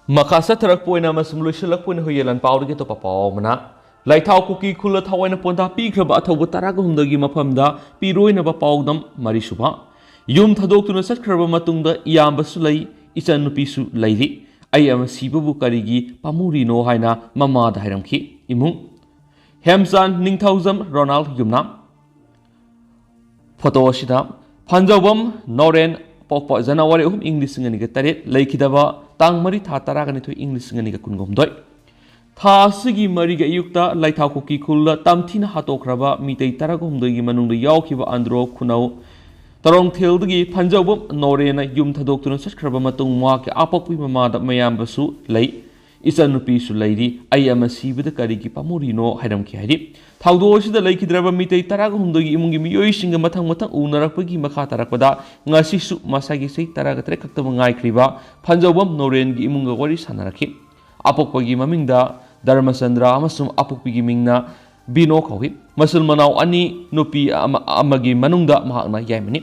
ꯃꯈꯥ ꯆꯠꯊꯔꯛꯄ ꯑꯣꯏꯅ ꯑꯃꯁꯨꯡ ꯂꯣꯏꯁꯤꯜꯂꯛꯄ ꯑꯣꯏꯅ ꯍꯨꯏꯌꯦꯟ ꯂꯥꯟ ꯄꯥꯎꯗꯒꯤ ꯑꯇꯣꯞꯄ ꯄꯥꯎ ꯑꯃꯅ, ꯂꯩꯊꯥꯎ ꯀꯨꯀꯤ ꯈꯨꯜꯗ ꯊꯋꯥꯏꯅ ꯄꯣꯟꯊꯥ ꯄꯤꯈ꯭ꯔꯕ ꯑꯊꯧꯕ ꯇꯔꯥꯒ ꯍꯨꯝꯗꯣꯏꯒꯤ ꯃꯐꯝꯗ ꯄꯤꯔꯣꯏꯅꯕ ꯄꯥꯎꯗꯝ ꯃꯔꯤꯁꯨꯕ꯫ ꯌꯨꯝ ꯊꯥꯗꯣꯛꯇꯨꯅ ꯆꯠꯈ꯭ꯔꯕ ꯃꯇꯨꯡꯗ ꯏꯌꯥꯝꯕꯁꯨ ꯂꯩ, ꯏꯆꯟꯅꯨꯄꯤꯁꯨ ꯂꯩꯔꯤ꯫ ꯑꯩ ꯑꯃ ꯁꯤꯕꯕꯨ ꯀꯔꯤꯒꯤ ꯄꯥꯝꯃꯨꯔꯤꯅꯣ ꯍꯥꯏꯅ ꯃꯃꯥꯗ ꯍꯥꯏꯔꯝꯈꯤ꯫ ꯏꯃꯨꯡ ꯍꯦꯝꯆꯥꯟ ꯅꯤꯡꯊꯧꯖꯝ ꯔꯣꯅꯥꯜ ꯌꯨꯝꯅꯥꯝ꯫ ꯐꯣꯇꯣ ꯑꯁꯤꯗ ꯐꯟꯖꯧꯕꯝ ꯅꯣꯔꯦꯟ, ꯄꯣꯛꯄ ꯖꯅꯋꯥꯔꯤ ꯑꯍꯨꯝ ꯏꯪ ꯂꯤꯁꯤꯡ ꯑꯅꯤꯒ ꯇꯔꯦꯠ, ꯂꯩꯈꯤꯗꯕ ꯇꯥꯡ ꯃꯔꯤ ꯊꯥ ꯇꯔꯥꯒ ꯅꯤꯊꯣꯏ ꯏꯪ ꯂꯤꯁꯤꯡ ꯑꯅꯤꯒ ꯀꯨꯟꯒ ꯍꯨꯝꯗꯣꯏ꯫ ꯊꯥ ꯑꯁꯤꯒꯤ ꯃꯔꯤꯒꯤ ꯑꯌꯨꯛꯇ ꯂꯩꯊꯥꯎ ꯀꯨꯀꯤ ꯈꯨꯜꯗ ꯇꯝꯊꯤꯅ ꯍꯥꯠꯇꯣꯛꯈ꯭ꯔꯕ ꯃꯤꯇꯩ ꯇꯔꯥꯒ ꯍꯨꯝꯗꯣꯏꯒꯤ ꯃꯅꯨꯡꯗ ꯌꯥꯎꯈꯤꯕ ꯑꯟꯗ꯭ꯔꯣ ꯈꯨꯅꯧ ꯇꯔꯣꯡꯊꯦꯜꯗꯒꯤ ꯐꯟꯖꯧꯕꯝ ꯅꯣꯔꯦꯟꯅ ꯌꯨꯝ ꯊꯥꯗꯣꯛꯇꯨꯅ ꯆꯠꯈ꯭ꯔꯕ ꯃꯇꯨꯡ ꯃꯍꯥꯛꯀꯤ ꯑꯄꯣꯛꯄꯤ ꯃꯃꯥꯗ ꯃꯌꯥꯝꯕꯁꯨ ꯂꯩ, ꯏꯆꯟꯅꯨꯄꯤꯁꯨ ꯂꯩꯔꯤ, ꯑꯩ ꯑꯃ ꯁꯤꯕꯗ ꯀꯔꯤꯒꯤ ꯄꯥꯝꯃꯨꯔꯤꯅꯣ ꯍꯥꯏꯔꯝꯈꯤ ꯍꯥꯏꯔꯤ꯫ ꯊꯧꯗꯣꯛ ꯑꯁꯤꯗ ꯂꯩꯈꯤꯗ꯭ꯔꯕ ꯃꯤꯇꯩ ꯇꯔꯥꯒ ꯍꯨꯝꯗꯣꯏꯒꯤ ꯏꯃꯨꯡꯒꯤ ꯃꯤꯑꯣꯏꯁꯤꯡꯒ ꯃꯊꯪ ꯃꯊꯪ ꯎꯅꯔꯛꯄꯒꯤ ꯃꯈꯥ ꯇꯥꯔꯛꯄꯗ ꯉꯁꯤꯁꯨ ꯃꯁꯥꯒꯤ ꯆꯍꯤ ꯇꯔꯥꯒ ꯇꯔꯦꯠ ꯈꯛꯇꯃꯛ ꯉꯥꯏꯈ꯭ꯔꯤꯕ ꯐꯟꯖꯧꯕꯝ ꯅꯣꯔꯦꯟꯒꯤ ꯏꯃꯨꯡꯒ ꯋꯥꯔꯤ ꯁꯥꯟꯅꯔꯛꯈꯤ꯫ ꯑꯄꯣꯛꯄꯒꯤ ꯃꯃꯤꯡꯗ ꯙꯔꯃꯆꯟꯗ꯭ꯔ ꯑꯃꯁꯨꯡ ꯑꯄꯣꯛꯄꯤꯒꯤ ꯃꯤꯡꯅ ꯕꯤꯅꯣ ꯀꯧꯏ꯫ ꯃꯆꯤꯟ ꯃꯅꯥꯎ ꯑꯅꯤ, ꯅꯨꯄꯤ ꯑꯃ, ꯑꯃꯒꯤ ꯃꯅꯨꯡꯗ ꯃꯍꯥꯛꯅ ꯌꯥꯏꯃꯅꯤ꯫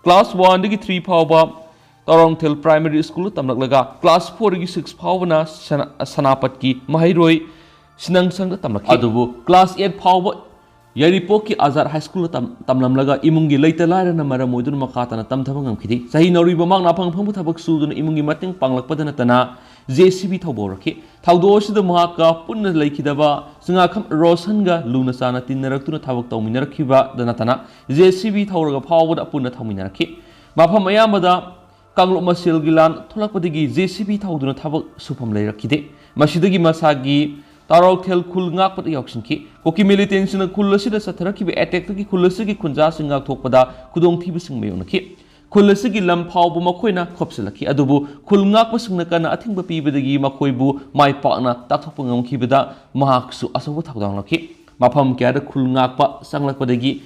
ꯀ꯭ꯂꯥꯁ ꯋꯥꯟꯗꯒꯤ ꯊ꯭ꯔꯤ ꯐꯥꯎꯕ ꯇꯔꯣꯡꯊꯦꯜ ꯄ꯭ꯔꯥꯏꯃꯔꯤ ꯁ꯭ꯀꯨꯜꯗ ꯇꯝꯂꯛꯂꯒ ꯀ꯭ꯂꯥꯁ ꯐꯣꯔꯗꯒꯤ ꯁꯤꯛꯁ ꯐꯥꯎꯕꯅ ꯁꯅꯥ-, ꯁꯅꯥꯄꯠꯀꯤ ꯃꯍꯩꯔꯣꯏ ꯁꯤꯅꯪꯁꯪꯗ ꯇꯝꯂꯛꯈꯤ꯫ ꯑꯗꯨꯕꯨ ꯀ꯭ꯂꯥꯁ ꯑꯦꯠ ꯐꯥꯎꯕ ꯌꯥꯏꯔꯤꯄꯣꯛꯀꯤ ꯑꯖꯥꯗ ꯍꯥꯏ ꯁ꯭ꯀꯨꯜꯗ ꯇꯝ-, ꯇꯝꯂꯝꯂꯒ ꯏꯃꯨꯡꯒꯤ ꯂꯩꯇ ꯂꯥꯏꯔꯅ ꯃꯔꯝ ꯑꯣꯏꯗꯨꯅ ꯃꯈꯥ ꯇꯥꯅ ꯇꯝꯊꯕ ꯉꯝꯈꯤꯗꯦ꯫ ꯆꯍꯤ ꯅꯧꯔꯤꯕ ꯃꯍꯥꯛꯅ ꯑꯐꯪ ꯑꯐꯪꯕ ꯊꯕꯛ ꯁꯨꯗꯨꯅ ꯏꯃꯨꯡꯒꯤ ꯃꯇꯦꯡ ꯄꯥꯡꯂꯛꯄꯗ ꯅꯠꯇꯅ ꯖꯦ ꯁꯤ ꯕꯤ ꯊꯧꯕ ꯍꯧꯔꯛꯈꯤ꯫ ꯊꯧꯗꯣꯛ ꯑꯁꯤꯗ ꯃꯍꯥꯛꯀ ꯄꯨꯟꯅ ꯂꯩꯈꯤꯗꯕ ꯆꯤꯉꯥꯈꯝ ꯔꯣꯁꯟꯒ ꯂꯨꯅ ꯆꯥꯟꯅ ꯇꯤꯟꯅꯔꯛꯇꯨꯅ ꯊꯕꯛ ꯇꯧꯃꯤꯟꯅꯔꯛꯈꯤꯕꯗ ꯅꯠꯇꯅ ꯖꯦ ꯁꯤ ꯕꯤ ꯊꯧꯔꯒ ꯐꯥꯎꯕꯗ ꯄꯨꯟꯅ ꯊꯧꯃꯤꯟꯅꯔꯛꯈꯤ꯫ ꯃꯐꯝ ꯑꯌꯥꯝꯕꯗ ꯀꯥꯡꯂꯨꯞ ꯃꯁꯦꯜꯒꯤ ꯂꯥꯟ ꯊꯣꯛꯂꯛꯄꯗꯒꯤ ꯖꯦ ꯁꯤ ꯕꯤ ꯊꯧꯗꯨꯅ ꯊꯕꯛ ꯁꯨꯐꯝ ꯂꯩꯔꯛꯈꯤꯗꯦ꯫ ꯃꯁꯤꯗꯒꯤ ꯃꯁꯥꯒꯤ ꯇꯥꯔꯣꯛꯊꯦꯜ ꯈꯨꯜ ꯉꯥꯛꯄꯗ ꯌꯥꯎꯁꯤꯟꯈꯤ꯫ ꯀꯨꯀꯤ ꯃꯤꯂꯤꯇꯦꯟꯁꯤꯡꯅ ꯈꯨꯜ ꯑꯁꯤꯗ ꯆꯠꯊꯔꯛꯈꯤꯕ ꯑꯦꯇꯦꯛꯇꯒꯤ ꯈꯨꯜ ꯑꯁꯤꯒꯤ ꯈꯨꯟꯖꯥꯁꯤꯡ ꯉꯥꯛꯊꯣꯛꯄꯗ ꯈꯨꯗꯣꯡꯊꯤꯕꯁꯤꯡ ꯃꯥꯌꯣꯛꯅꯈꯤ꯫ ꯈꯨꯜ ꯑꯁꯤꯒꯤ ꯂꯝ ꯐꯥꯎꯕ ꯃꯈꯣꯏꯅ ꯈꯣꯞꯆꯤꯜꯂꯛꯈꯤ, ꯑꯗꯨꯕꯨ ꯈꯨꯜ ꯉꯥꯛꯄꯁꯤꯡꯅ ꯀꯟꯅ ꯑꯊꯤꯡꯕ ꯄꯤꯕꯗꯒꯤ ꯃꯈꯣꯏꯕꯨ ꯃꯥꯏ ꯄꯥꯛꯅ ꯇꯥꯛꯊꯣꯛꯄ ꯉꯝꯈꯤꯕꯗ ꯃꯍꯥꯛꯁꯨ ꯑꯆꯧꯕ ꯊꯧꯗꯥꯡ ꯂꯧꯈꯤ꯫ ꯃꯐꯝ ꯀꯌꯥꯗ ꯈꯨꯜ ꯉꯥꯛꯄ ꯆꯪꯂꯛꯄꯗꯒꯤ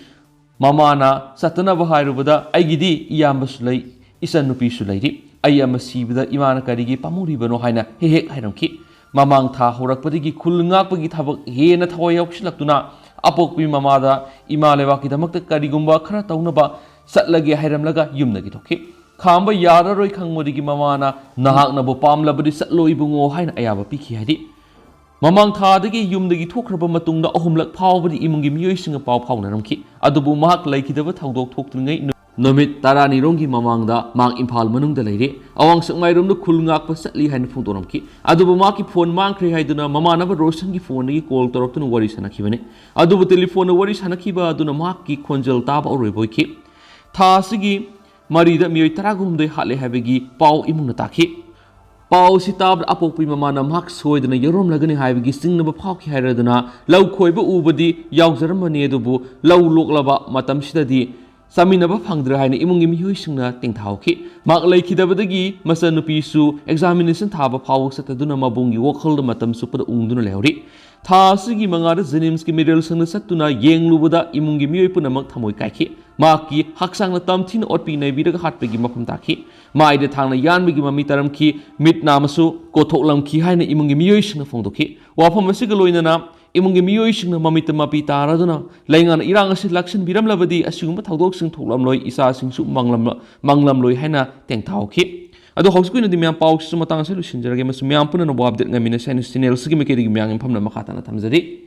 ꯃꯃꯥꯅ ꯆꯠꯇꯅꯕ ꯍꯥꯏꯔꯨꯕꯗ, "ꯑꯩꯒꯤꯗꯤ ꯏꯌꯥꯝꯕꯁꯨ ꯂꯩ, ꯏꯆꯟꯅꯨꯄꯤꯁꯨ ꯂꯩꯔꯤ꯫ ꯑꯩ ꯑꯃ ꯁꯤꯕꯗ ꯏꯃꯥꯅ ꯀꯔꯤꯒꯤ ꯄꯥꯝꯃꯨꯔꯤꯕꯅꯣ?" ꯍꯥꯏꯅ ꯍꯦꯛ ꯍꯦꯛ ꯍꯥꯏꯔꯝꯈꯤ꯫ ꯃꯃꯥꯡ ꯊꯥ ꯍꯧꯔꯛꯄꯗꯒꯤ ꯈꯨꯜ ꯉꯥꯛꯄꯒꯤ ꯊꯕꯛ ꯍꯦꯟꯅ ꯊꯋꯥꯏ ꯌꯥꯎꯁꯤꯜꯂꯛꯇꯨꯅ ꯑꯄꯣꯛꯄꯤ ꯃꯃꯥꯗ, "ꯏꯃꯥ ꯂꯩꯕꯥꯛꯀꯤꯗꯃꯛꯇ ꯀꯔꯤꯒꯨꯝꯕ ꯈꯔ ꯇꯧꯅꯕ ꯆꯠꯂꯒꯦ" ꯍꯥꯏꯔꯝꯂꯒ ꯌꯨꯝꯗꯒꯤ ꯊꯣꯛꯈꯤ꯫ ꯈꯥꯝꯕ ꯌꯥꯔꯔꯣꯏ ꯈꯪꯕꯗꯒꯤ ꯃꯃꯥꯅ, "ꯅꯍꯥꯛꯅꯕꯨ ꯄꯥꯝꯂꯕꯗꯤ ꯆꯠꯂꯣ ꯏꯕꯨꯡꯉꯣ" ꯍꯥꯏꯅ ꯑꯌꯥꯕ ꯄꯤꯈꯤ ꯍꯥꯏꯔꯤ꯫ ꯃꯃꯥꯡ ꯊꯥꯗꯒꯤ ꯌꯨꯝꯗꯒꯤ ꯊꯣꯛꯈ꯭ꯔꯕ ꯃꯇꯨꯡꯗ ꯑꯍꯨꯝꯂꯛ ꯐꯥꯎꯕꯗꯤ ꯏꯃꯨꯡꯒꯤ ꯃꯤꯑꯣꯏꯁꯤꯡꯒ ꯄꯥꯎ ꯐꯥꯎꯅꯔꯝꯈꯤ꯫ ꯑꯗꯨꯕꯨ ꯃꯍꯥꯛ ꯂꯩꯈꯤꯗꯕ ꯊꯧꯗꯣꯛ ꯊꯣꯛꯇ꯭ꯔꯤꯉꯩ ꯅꯨ-, ꯅꯨꯃꯤꯠ ꯇꯔꯥꯅꯤꯔꯣꯝꯒꯤ ꯃꯃꯥꯡꯗ ꯃꯍꯥꯛ ꯏꯝꯐꯥꯜ ꯃꯅꯨꯡꯗ ꯂꯩꯔꯦ꯫ ꯑꯋꯥꯡ ꯁꯦꯛꯃꯥꯏꯔꯣꯝꯗ ꯈꯨꯜ ꯉꯥꯛꯄ ꯆꯠꯂꯤ ꯍꯥꯏꯅ ꯐꯣꯡꯗꯣꯔꯝꯈꯤ꯫ ꯑꯗꯨꯕꯨ ꯃꯍꯥꯛꯀꯤ ꯐꯣꯟ ꯃꯥꯡꯈ꯭ꯔꯦ ꯍꯥꯏꯗꯨꯅ ꯃꯃꯥꯟꯅꯕ ꯔꯣꯁꯟꯒꯤ ꯐꯣꯟꯗꯒꯤ ꯀꯣꯜ ꯇꯧꯔꯛꯇꯨꯅ ꯋꯥꯔꯤ ꯁꯥꯟꯅꯈꯤꯕꯅꯤ꯫ ꯑꯗꯨꯕꯨ ꯇꯦꯂꯤꯐꯣꯟꯗ ꯋꯥꯔꯤ ꯁꯥꯟꯅꯈꯤꯕ ꯑꯗꯨꯅ ꯃꯍꯥꯛꯀꯤ ꯈꯣꯟꯖꯦꯜ ꯇꯥꯕ ꯑꯔꯣꯏꯕ ꯑꯣꯏꯈꯤ꯫ ꯊꯥ ꯑꯁꯤꯒꯤ ꯃꯔꯤꯗ ꯃꯤꯑꯣꯏ ꯇꯔꯥꯒ ꯍꯨꯝꯗꯣꯏ ꯍꯥꯠꯂꯦ ꯍꯥꯏꯕꯒꯤ ꯄꯥꯎ ꯏꯃꯨꯡꯅ ꯇꯥꯈꯤ꯫ ꯄꯥꯎ ꯑꯁꯤ ꯇꯥꯕꯗ ꯑꯄꯣꯛꯄꯤ ꯃꯃꯥꯅ ꯃꯍꯥꯛ ꯁꯣꯏꯗꯅ ꯌꯧꯔꯝꯂꯒꯅꯤ ꯍꯥꯏꯕꯒꯤ ꯆꯤꯡꯅꯕ ꯐꯥꯎꯈꯤ ꯍꯥꯏꯔꯗꯨꯅ ꯂꯧ ꯈꯣꯏꯕ ꯎꯕꯗꯤ ꯌꯥꯎꯖꯔꯝꯕꯅꯤ, ꯑꯗꯨꯕꯨ ꯂꯧ ꯂꯣꯛꯂꯕ ꯃꯇꯝꯁꯤꯗꯗꯤ ꯆꯥꯃꯤꯟꯅꯕ ꯐꯪꯗ꯭ꯔꯦ ꯍꯥꯏꯅ ꯏꯃꯨꯡꯒꯤ ꯃꯤꯑꯣꯏꯁꯤꯡꯅ ꯇꯦꯡꯊꯥꯍꯧꯈꯤ꯫ ꯃꯍꯥꯛ ꯂꯩꯈꯤꯗꯕꯗꯒꯤ ꯃꯆꯟꯅꯨꯄꯤꯁꯨ ꯑꯦꯛꯖꯥꯃꯤꯅꯦꯁꯟ ꯊꯥꯕ ꯐꯥꯎꯕ ꯆꯠꯇꯗꯨꯅ ꯃꯕꯨꯡꯒꯤ ꯋꯥꯈꯜꯗ ꯃꯇꯝ ꯆꯨꯞꯄꯗ ꯎꯪꯗꯨꯅ ꯂꯩꯍꯧꯔꯤ꯫ ꯊꯥ ꯑꯁꯤꯒꯤ ꯃꯉꯥꯗ ꯖꯦꯅꯤꯝꯁꯀꯤ ꯃꯤꯔꯦꯜꯁꯪꯗ ꯆꯠꯇꯨꯅ ꯌꯦꯡꯂꯨꯕꯗ ꯏꯃꯨꯡꯒꯤ ꯃꯤꯑꯣꯏ ꯄꯨꯝꯅꯃꯛ ꯊꯃꯣꯏ ꯀꯥꯏꯈꯤ꯫ ꯃꯍꯥꯛꯀꯤ ꯍꯛꯆꯥꯡꯅ ꯇꯝꯊꯤꯅ ꯑꯣꯠꯄꯤ ꯅꯩꯕꯤꯔꯒ ꯍꯥꯠꯄꯒꯤ ꯃꯐꯝ ꯇꯥꯈꯤ꯫ ꯃꯥꯏꯗ ꯊꯥꯡꯅ ꯌꯥꯟꯕꯒꯤ ꯃꯃꯤ ꯇꯥꯔꯝꯈꯤ꯫ ꯃꯤꯠ ꯅꯥ ꯑꯃꯁꯨ ꯀꯣꯊꯣꯛꯂꯝꯈꯤ ꯍꯥꯏꯅ ꯏꯃꯨꯡꯒꯤ ꯃꯤꯑꯣꯏꯁꯤꯡꯅ ꯐꯣꯡꯗꯣꯛꯈꯤ꯫ ꯋꯥꯐꯝ ꯑꯁꯤꯒ ꯂꯣꯏꯅꯅ ꯏꯃꯨꯡꯒꯤ ꯃꯤꯑꯣꯏꯁꯤꯡꯅ ꯃꯃꯤꯠꯇ ꯃꯄꯤ ꯇꯥꯔꯗꯨꯅ ꯂꯩꯉꯥꯛꯅ ꯏꯔꯥꯡ ꯑꯁꯤ ꯂꯥꯛꯁꯤꯟꯕꯤꯔꯝꯂꯕꯗꯤ ꯑꯁꯤꯒꯨꯝꯕ ꯊꯧꯗꯣꯛꯁꯤꯡ ꯊꯣꯛꯂꯝꯂꯣꯏ, ꯏꯆꯥꯁꯤꯡꯁꯨ ꯃꯥꯡꯂꯝ-, ꯃꯥꯡꯂꯝꯂꯣꯏ ꯍꯥꯏꯅ ꯇꯦꯡꯊꯥꯍꯧꯈꯤ꯫ ꯑꯗꯣ ꯍꯧꯖꯤꯛꯀꯤ ꯑꯣꯏꯅꯗꯤ ꯃꯌꯥꯝ ꯄꯥꯎꯁꯤꯁꯨ ꯃꯇꯥꯡ ꯑꯁꯤꯗ ꯂꯣꯏꯁꯤꯟꯖꯔꯒꯦ꯫ ꯃꯁꯤ ꯃꯌꯥꯝ ꯄꯨꯝꯅꯃꯛ ꯑꯞꯗꯦꯠ ꯉꯥꯏꯃꯤꯟꯅꯁꯦ ꯍꯥꯏꯅ ꯆꯦꯅꯦꯜꯁꯤꯒꯤ ꯃꯥꯏꯀꯩꯗꯒꯤ ꯃꯌꯥꯝꯒꯤ ꯃꯐꯝꯗ ꯃꯈꯥ ꯇꯥꯅ ꯊꯝꯖꯔꯤ꯫